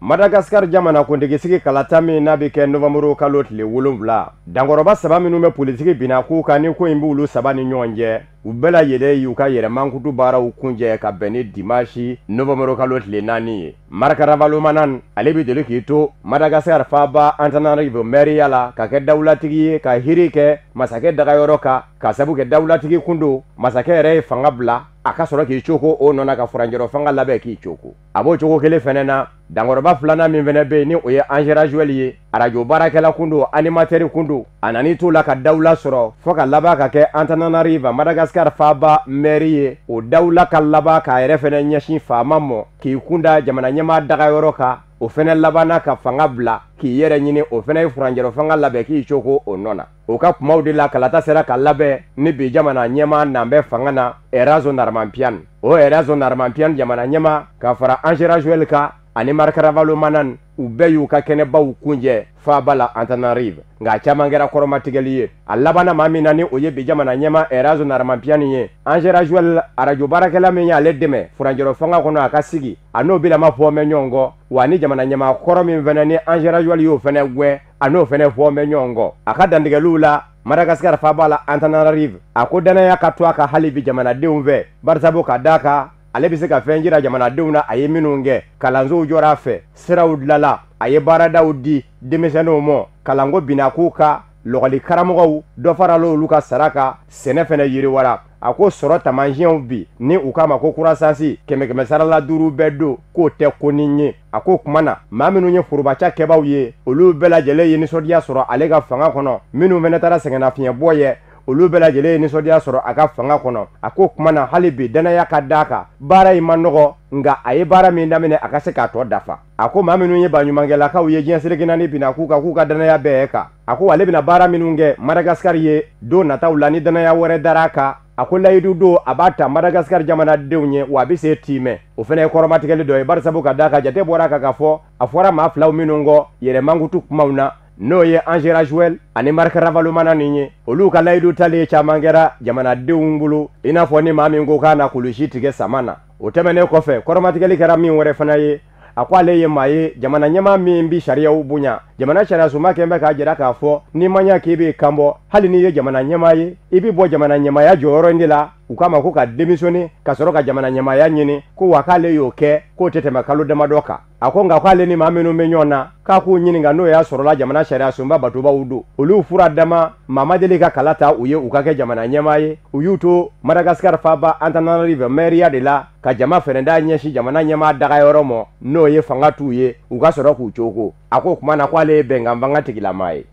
S22: Madagascar jamana kuntigisigi kalata min n'a bɛ kɛ novembre kalo tile 7 dankɔrɔba saba minnu bɛ politiki binna k'u kan ni ko in b'olu saba ni ɲɔgɔn cɛ u bɛɛ lajɛlen y'u ka yɛrɛmankutu baaraw kunjɛ ka bɛn ni dimanche novembre kalo tile 4 ye. Marc Ravalomanan ale bɛ deli k'i to Madagascar faaba Antananarivo mɛriya la ka kɛ dawulatigi ye ka hiri kɛ masakɛ dagayɔrɔ kan ka sabu kɛ dawulatigi kun don masakɛ yɛrɛ ye fanga bila a ka sɔrɔ k'i coko o nɔ na ka furancɛrɔ fanga labɛn k'i coko. A b'o cogo kelen fɛnɛ na Dankɔrɔba filanan min fɛnɛ bɛ yen, ni o ye Ange Rajoel ye, arajo baarakɛla kun don, animateur kun don. A nan'i t'o la ka dawula sɔrɔ fo ka laban ka kɛ Antananarive, Madagascar faaba mɛri ye. O dawula ka laban k'a yɛrɛ fɛnɛ ɲɛsin faama mɔ, k'i kunda jamana ɲɛmaa dagayɔrɔ kan. O fɛnɛ labanna ka fanga bila k'i yɛrɛ ɲini. O fɛnɛ ye furancɛrɔ fanga labɛn k'i coko o nɔ na. O ka kumaw de la, kalata sera ka labɛn ni bi jamana ɲɛmaa nan bɛ fanga na, Erazo Narimanpian. O Erazo Narimanpian jamana ɲɛmaa ka fara Ange Rajoel kan ani Marc Ravalomanana, u bɛɛ y'u ka kɛnɛbaw kunjɛ faaba la Antananarive. Nka caman kɛra kɔrɔmatigɛli ye. A labanna maa min na, ni o ye bi jamana ɲɛmaa Erazo Narimanpian ye, Ange Rajoel arajo baarakɛla min y'ale dɛmɛ furancɛrɔ fanga kɔnɔ a ka sigi, a n'o bilama fɔ mɛn ɲɔgɔn kɔ. Wa ni jamana ɲɛmaa kɔrɔ min fɛnɛ ni Ange Rajoel y'o fɛnɛ gwɛn, a n'o fɛnɛ fɔ mɛn ɲɔgɔn kɔ. A ka dantigɛliw la Madagascar faaba la Antananarive, a ko danaya ka to a ka hali bi jamanadenw fɛ, barisabu ka d'a kan ale bɛ se ka fɛn jira jamanadenw na a ye minnu kɛ. Kalansow jɔra a fɛ, siraw dilala, a ye baaradaw di denmisɛnninw ma, kalanko binna k'u ka lɔgɔli karamɔgɔw dɔ farala olu ka sara kan, sɛnɛ fɛnɛ yiriwara. A ko sɔrɔ taamasiyɛnw bi ni u k'a ma ko croissance 100 sarala 5 bɛɛ don, k'o tɛ ko ni ye. A ko kuma na maa minnu ye forobaca kɛbaw ye, olu bɛɛ lajɛlen ye nisɔndiya sɔrɔ ale ka fanga kɔnɔ. Minnu fɛnɛ taara sɛgɛnnafiɲɛbɔ ye, olu bɛɛ lajɛlen ye nisɔndiya sɔrɔ a ka fanga kɔnɔ. A ko kuma na hali bi danaya ka d'a kan, baara in ma nɔgɔ, nka a ye baara min daminɛ a ka se k'a tɔ dafa. A ko maa minnu ye baɲumankɛlakaw ye diɲɛ seleke naani binna k'u kan, k'u ka danaya bɛɛ kan. A ko ale bɛna baara minnu kɛ Madagascar ye don nataw la, ni danaya wɛrɛ dara a kan, a ko layidu don a b'a ta Madagascar jamanadenw ye, wa a bɛ se tiimɛ. O fana ye kɔrɔmatigɛli dɔ ye, barisabu ka d'a kan jate bɔra kan k'a fɔ a fɔra maa filaw minnu kɔ yɛrɛ mankutu kumaw na, n'o ye Ange Rajoel ani Marc Ravalomanana ye, olu ka layidu talen caman kɛra jamanadenw bolo, i n'a fɔ ni maa min ko k'a na kulusi tigɛ sama na. O tɛmɛnen kɔfɛ, kɔrɔmatigɛli kɛra min wɛrɛ fana ye, a ko ale ye maa ye jamana ɲɛmaa min bi sariyaw bonya. Jamana sariyasunba kɛn bɛ k'a jira k'a fɔ n'i ma ɲɛ k'i b'i kan bɔ, hali n'i ye jamana ɲɛmaa ye, i bɛ bɔ jamana ɲɛmaaya jɔyɔrɔ in de la. U k'a ma ko ka démissionner ka sɔrɔ ka jamana ɲɛmaaya ɲini, ko wa k'ale y'o kɛ k'o tɛ tɛmɛ kalo damadɔ kan. A ko nka k'ale ni maa minnu bɛ ɲɔgɔn na, k'a k'u ɲininka n'o y'a sɔrɔla jamana sariyasunba batobaw don. Olu fura dama maa ma deli ka kala ta u ye u ka kɛ jamana ɲɛmaa ye. U y'u to Madagascar faaba Antananarive mɛriya de la ka jama fɛrɛnda ɲɛsin jamana ɲɛmaa dagayɔrɔ ma, n'o ye fanga t'u ye, u ka sɔrɔ k'u coko. A ko kuma na k'ale ye bɛnkan fanga tigilamaa ye.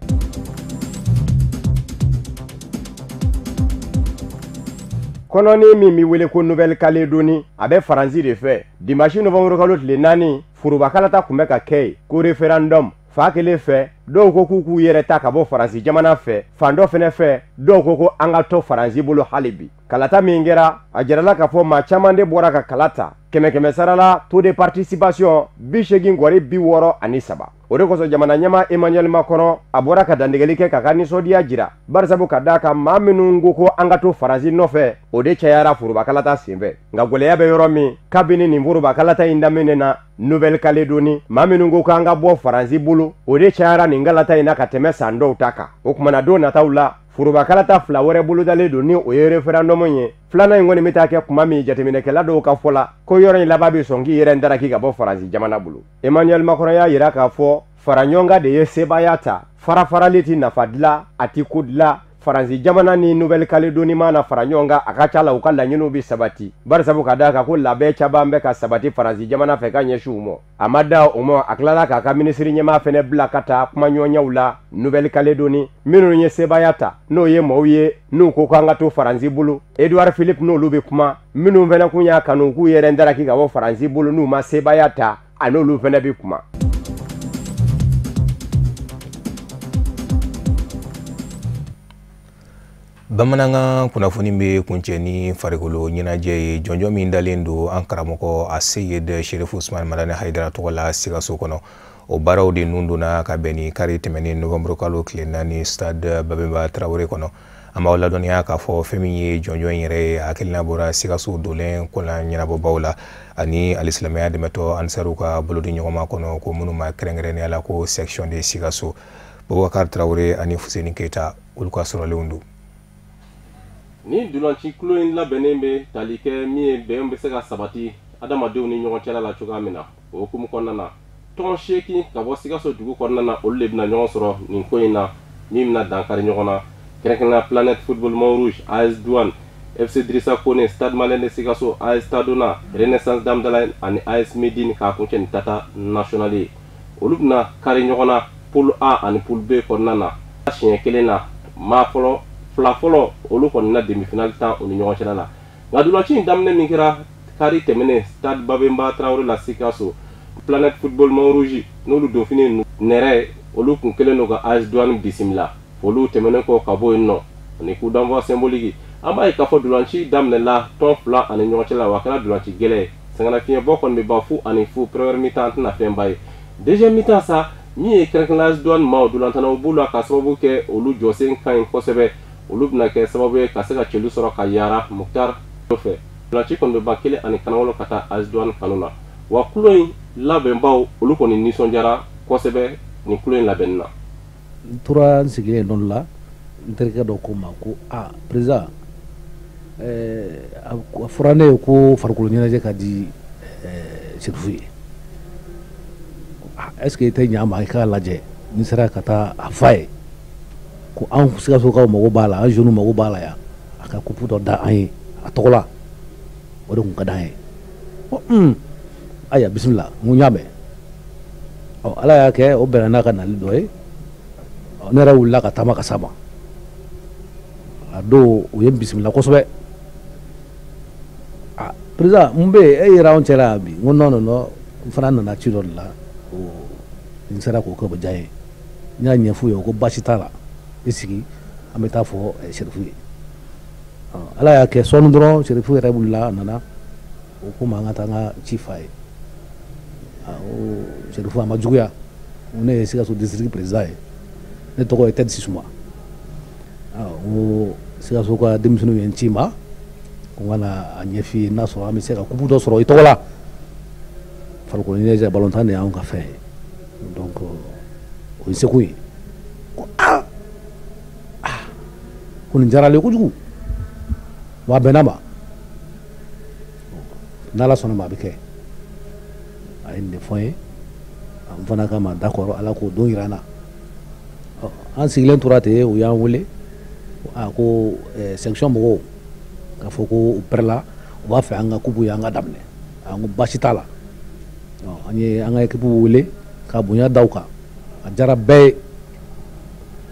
S22: Kɔnɔni min bɛ wele ko Nouvelle-Calédonie, a bɛ Faransi de fɛ. Dimanche novembre kalo tile 4, foroba kalata tun bɛ ka kɛ yen ko référendum. Fa kelen fɛ, dɔw ko k'u k'u yɛrɛ ta ka bɔ Faransi jamana fɛ, fan dɔ fɛnɛ fɛ, dɔw ko ko an ka to Faransi bolo hali bi. Kalata min kɛra, a jirala k'a fɔ maa caman de bɔra ka kala ta. 100 sarala, taux de participation 80,63. O de kosɔn jamana ɲɛmaa Emmanuel Macron a bɔra ka dantigɛli kɛ k'a ka nisɔndiya jira, barisabu ka d'a kan maa minnu ko ko an ka to Faransi nɔfɛ, o de cayara foroba kalata senfɛ. Nka gɛlɛya bɛ yɔrɔ min, kabini nin foroba kalata in daminɛ na Nouvelle-Calédonie, maa minnu ko k'an ka bɔ Faransi bolo, o de cayara nin kalata in na ka tɛmɛ san dɔw ta kan. O kumana don nataw la, foroba kalata fila wɛrɛ bolodalen don ni o ye référendum ye. Filanan in kɔni bɛ taa kɛ kuma min, jateminɛkɛla dɔw ka fɔ la ko yɔrɔ in laban bɛ sɔn k'i yɛrɛ ndaraki ka bɔ Faransi jamana bolo. Emmanuel Macron y'a jira k'a fɔ fara ɲɔgɔn kan de ye sebaaya ta, farafarali tɛ nafa dilan, a tɛ ko dilan. Faransi jamana ni Nouvelle-Calédonie mana fara ɲɔgɔn kan, a ka ca la u ka laɲiniw bɛ sabati, barisabu ka d'a kan ko labɛn caman bɛ ka sabati Faransi jamana fɛ ka ɲɛsin u ma. A ma da o ma, a tilala k'a ka minisiri ɲɛmaa fɛnɛ bila ka taa kumaɲɔgɔnyaw la Nouvelle-Calédonie minnu ye sebaaya ta, n'o ye maaw ye n'u ko k'an ka to Faransi bolo. Édouard Philippe n'olu bɛ kuma, minnu fɛnɛ kun y'a kanu k'u yɛrɛ ndaraki ka bɔ Faransi bolo n'u ma sebaaya ta, a n'olu fɛnɛ bɛ kuma.
S1: Bamanankan kunnafoni bɛ kuncɛ ni farikolo ɲɛnajɛ ye, jɔnjɔn min dalen don an karamɔgɔ Aseyid Sherifu Usman Madani Hayidara tɔgɔ la Sikaso kɔnɔ. O baaraw de nun donna ka bɛn ni kari tɛmɛnen novembre kalo tile 4 stade Babemba Traoré kɔnɔ. An b'aw ladɔnniya k'a fɔ fɛn min ye jɔnjɔn in yɛrɛ ye, a hakilina bɔra Sikaso dolen kolan ɲɛnabɔbaw la ani alisilamɛya dɛmɛtɔ ansaru ka bolodi ɲɔgɔnma kɔnɔ, ko minnu ma kɛrɛnkɛrɛnnenya la ko section de Sikaso. Bubakar Traoré ani Fuseni Keita olu ka sɔrɔlenw don.
S2: Ni dolanci kulo in labɛnnen bɛ tali kɛ min ye bɛn bɛ se ka sabati adamadenw ni ɲɔgɔn cɛla la cogoya min na, o hukumu kɔnɔna na, tɔn 8 ka bɔ Sikaso dugu kɔnɔna na, olu de bɛna ɲɔgɔn sɔrɔ nin ko in na min bɛna dankari ɲɔgɔn na, kɛrɛnkɛrɛnnenya Planète Football Mont Rouge, AS Douane, FC Drissa Kone, Stade Malien de Sikasso, AS Tadona, Renaissance d'Amdalaye ani AS Medine k'a kuncɛ ni Tata National ye. Olu bɛna kari ɲɔgɔn na poule A ani poule B kɔnɔna na. Siɲɛ kelen na maa fɔlɔ fila fɔlɔ olu kɔni na demi-finale tan u ni ɲɔgɔn cɛla la. Nka ntolanci in daminɛ min kɛra kari tɛmɛnen Stade Babemba Traoré la Sikasso, Planète Football Mont-Rouge n'olu donfini nɛrɛ olu kun kɛlen don ka AS Douane bisimila. Olu tɛmɛnen kɔ ka bɔ yen nɔ ani coup d'envoi symbolique, an b'a ye k'a fɔ ntolanci daminɛla tɔn fila ani ɲɔgɔn cɛla, wa a kɛra ntolanci gɛlɛn ye. Sɛgɛnnafiɲɛbɔ kɔni bɛ ban 0-0 première mi-temps, an tɛna fɛnba ye. Deuxième mi-temps sa, min ye kɛrɛnkɛrɛnnenya AS Douane maaw ntolantannaw b'u la k'a sababu kɛ olu jɔsen ka ɲi kosɛbɛ, olu bɛna kɛ sababu ye ka se ka celu sɔrɔ ka yaara Muktar fɛ. Ntolanci kɔni bɛ ban 1-7 ka taa AS Douane kanu na. Wa kulo in labɛnbaw olu kɔni nisɔndiyara kosɛbɛ nin kulo in labɛnni na.
S3: N tora n sigilen dɔ la, n terikɛ dɔ ko n ma ko a président, a fɔra ne ye ko farikolo ɲɛnajɛ ka di Serifu ye, est ce que i tɛ ɲa ma i k'a lajɛ n'i sera ka taa a fa ye ko an Sikasokaw mago b'a la, an jeunes mago b'a la yan, a ka coupe dɔ da an ye a tɔgɔ la, o de tun ka d'an ye. Ayiwa bisimila, n ko n y'a mɛn. Ɔ Ala y'a kɛ o bɛnna n'a ka nali dɔ ye, ne yɛrɛ wulila ka taama ka s'a ma. A don u ye n bisimila kosɛbɛ. A président, mun bɛ yen, e yɛrɛ anw cɛla yan bi? N ko non non non, n fana nana ci dɔ de la, o n sera k'o kɛ o bɛ diya n ye. N y'a ɲɛf'u ye, o ko baasi t'a la, i sigi an bɛ taa fɔ Serifu ye. Ala y'a kɛ sɔɔni dɔrɔn Serifu yɛrɛ wulila a nana, o ko ma an ka taa an ka ci f'a ye. O Serifu a ma juguya, ne ye Sikaso district président ye, ne tɔgɔ ye Tɛdi Sisuma. N ko Sikaso ka denmisɛnninw ye n ci ma ko n ka na a ɲɛf'i ye n'a sɔrɔ an bɛ se ka coupe dɔ sɔrɔ i tɔgɔ la. Farikolo ɲɛnajɛ balontan de y'anw ka fɛn ye, donc o ye seko ye. Ko aa ko nin diyara ale ye kojugu, wa a bɛnna ma, n'Ala sɔnna ma a bɛ kɛ. A ye nin de fɔ n ye, n fana k'a ma d'accord, Ala k'o don yira n na. An sigilen tora ten, u y'an wele a ko section mɔgɔw k'a fɔ ko u pɛrɛla, u b'a fɛ an ka coupe ye an ka daminɛ. An ko baasi t'a la. An ye an ka équipe wele ka bonya da u kan, a diyara bɛɛ ye.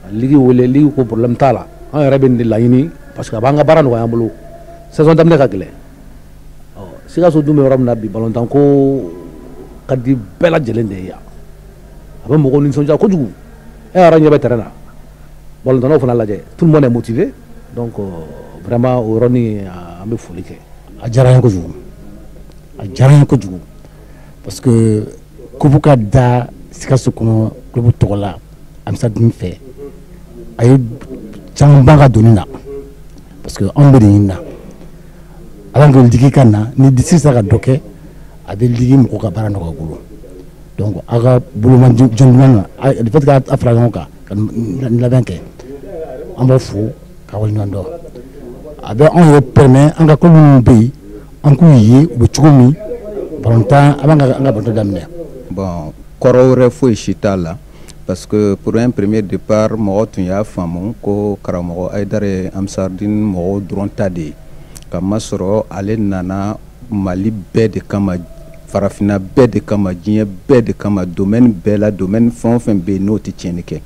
S3: A ligue wele, ligue ko problème t'a la, an yɛrɛ bɛ nin de laɲini parce que a b'an ka baara nɔgɔya an bolo, saison daminɛ ka gɛlɛn. Sikaso dun bɛ yɔrɔ min na bi, balontan ko ka di bɛɛ lajɛlen de ye yan, a bɛ mɔgɔw nisɔndiya kojugu. E yɛrɛ ɲɛ bɛ terrain na, balontannaw fana lajɛ, tout le monde est motivé, donc vraiment o yɔrɔnin an bɛ foli kɛ.
S4: A diyara n ye kojugu, a diyara n ye kojugu parce que coupe ka da Sikaso kɔnɔ club tɔgɔ la Amisardine fɛ, a ye caman ban ka doni na parce que anw bɛ de ɲini na. Ala ko ligue ka na, ni district sera ka dɔ kɛ, a bɛ ligue mɔgɔw ka baara nɔgɔya u bolo. Donc aw ka boloma jɔn jumɛn na, le fait que a fara ɲɔgɔn kan ka nin labɛn kɛ, an b'aw fo ka waleɲuman dɔn. A bɛ anw yɛrɛ permet an ka club minnu bɛ yen, an k'u ye u bɛ cogo min balontan, an b'an ka an ka balontan daminɛ.
S23: Bon, kɔrɔ wɛrɛ foyi si t'a la parce que pour un premier départ mɔgɔ tun y'a faamu ko karamɔgɔ Hayidara ye Amisardine mɔgɔw dɔrɔn ta de ye, ka masɔrɔ ale nana Mali bɛɛ de kama, farafinna bɛɛ de kama, diɲɛ bɛɛ de kama, domaine bɛɛ la, domaine fɛn o fɛn bɛ yen n'o tɛ tiɲɛni kɛ.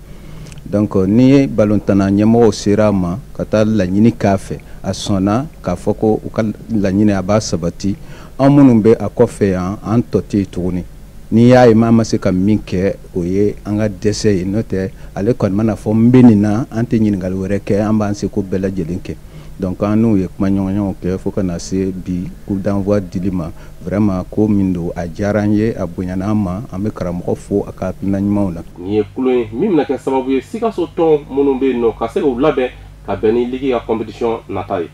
S23: Donc ni balontanna ɲɛmɔgɔw sera a ma ka taa laɲini k'a fɛ, a sɔnna k'a fɔ ko u ka laɲini a b'a sabati. An minnu bɛ a kɔfɛ yan, an tɔ tɛ yen tuguni. N'i y'a ye maa ma se ka min kɛ, o ye an ka dɛsɛ ye, n'o tɛ ale kɔni mana fɔ n bɛ nin na, an tɛ ɲininkali wɛrɛ kɛ, an b'an seko bɛɛ lajɛlen kɛ. Donc an n'u ye kumaɲɔgɔnyaw kɛ fo ka na se bi coup d'envoi dili ma. Vraiment ko min don, a diyara an ye, a bonyana an ma, an bɛ karamɔgɔ fo a ka hakilina ɲumanw na.
S2: Nin ye kulo ye min bɛna kɛ sababu ye Sikaso tɔn minnu bɛ yen nɔ ka se k'u labɛn ka bɛn ni ligue ka compétition nata ye.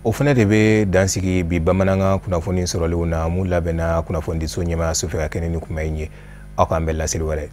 S1: O fana de bɛ dansigi bi bamanankan kunnafoni sɔrɔlenw na mun labɛnna kunnafonidiso ɲɛmaayaso fɛ ka kɛnɛ ni kuma in ye. Aw k'an bɛn laseli wɛrɛ.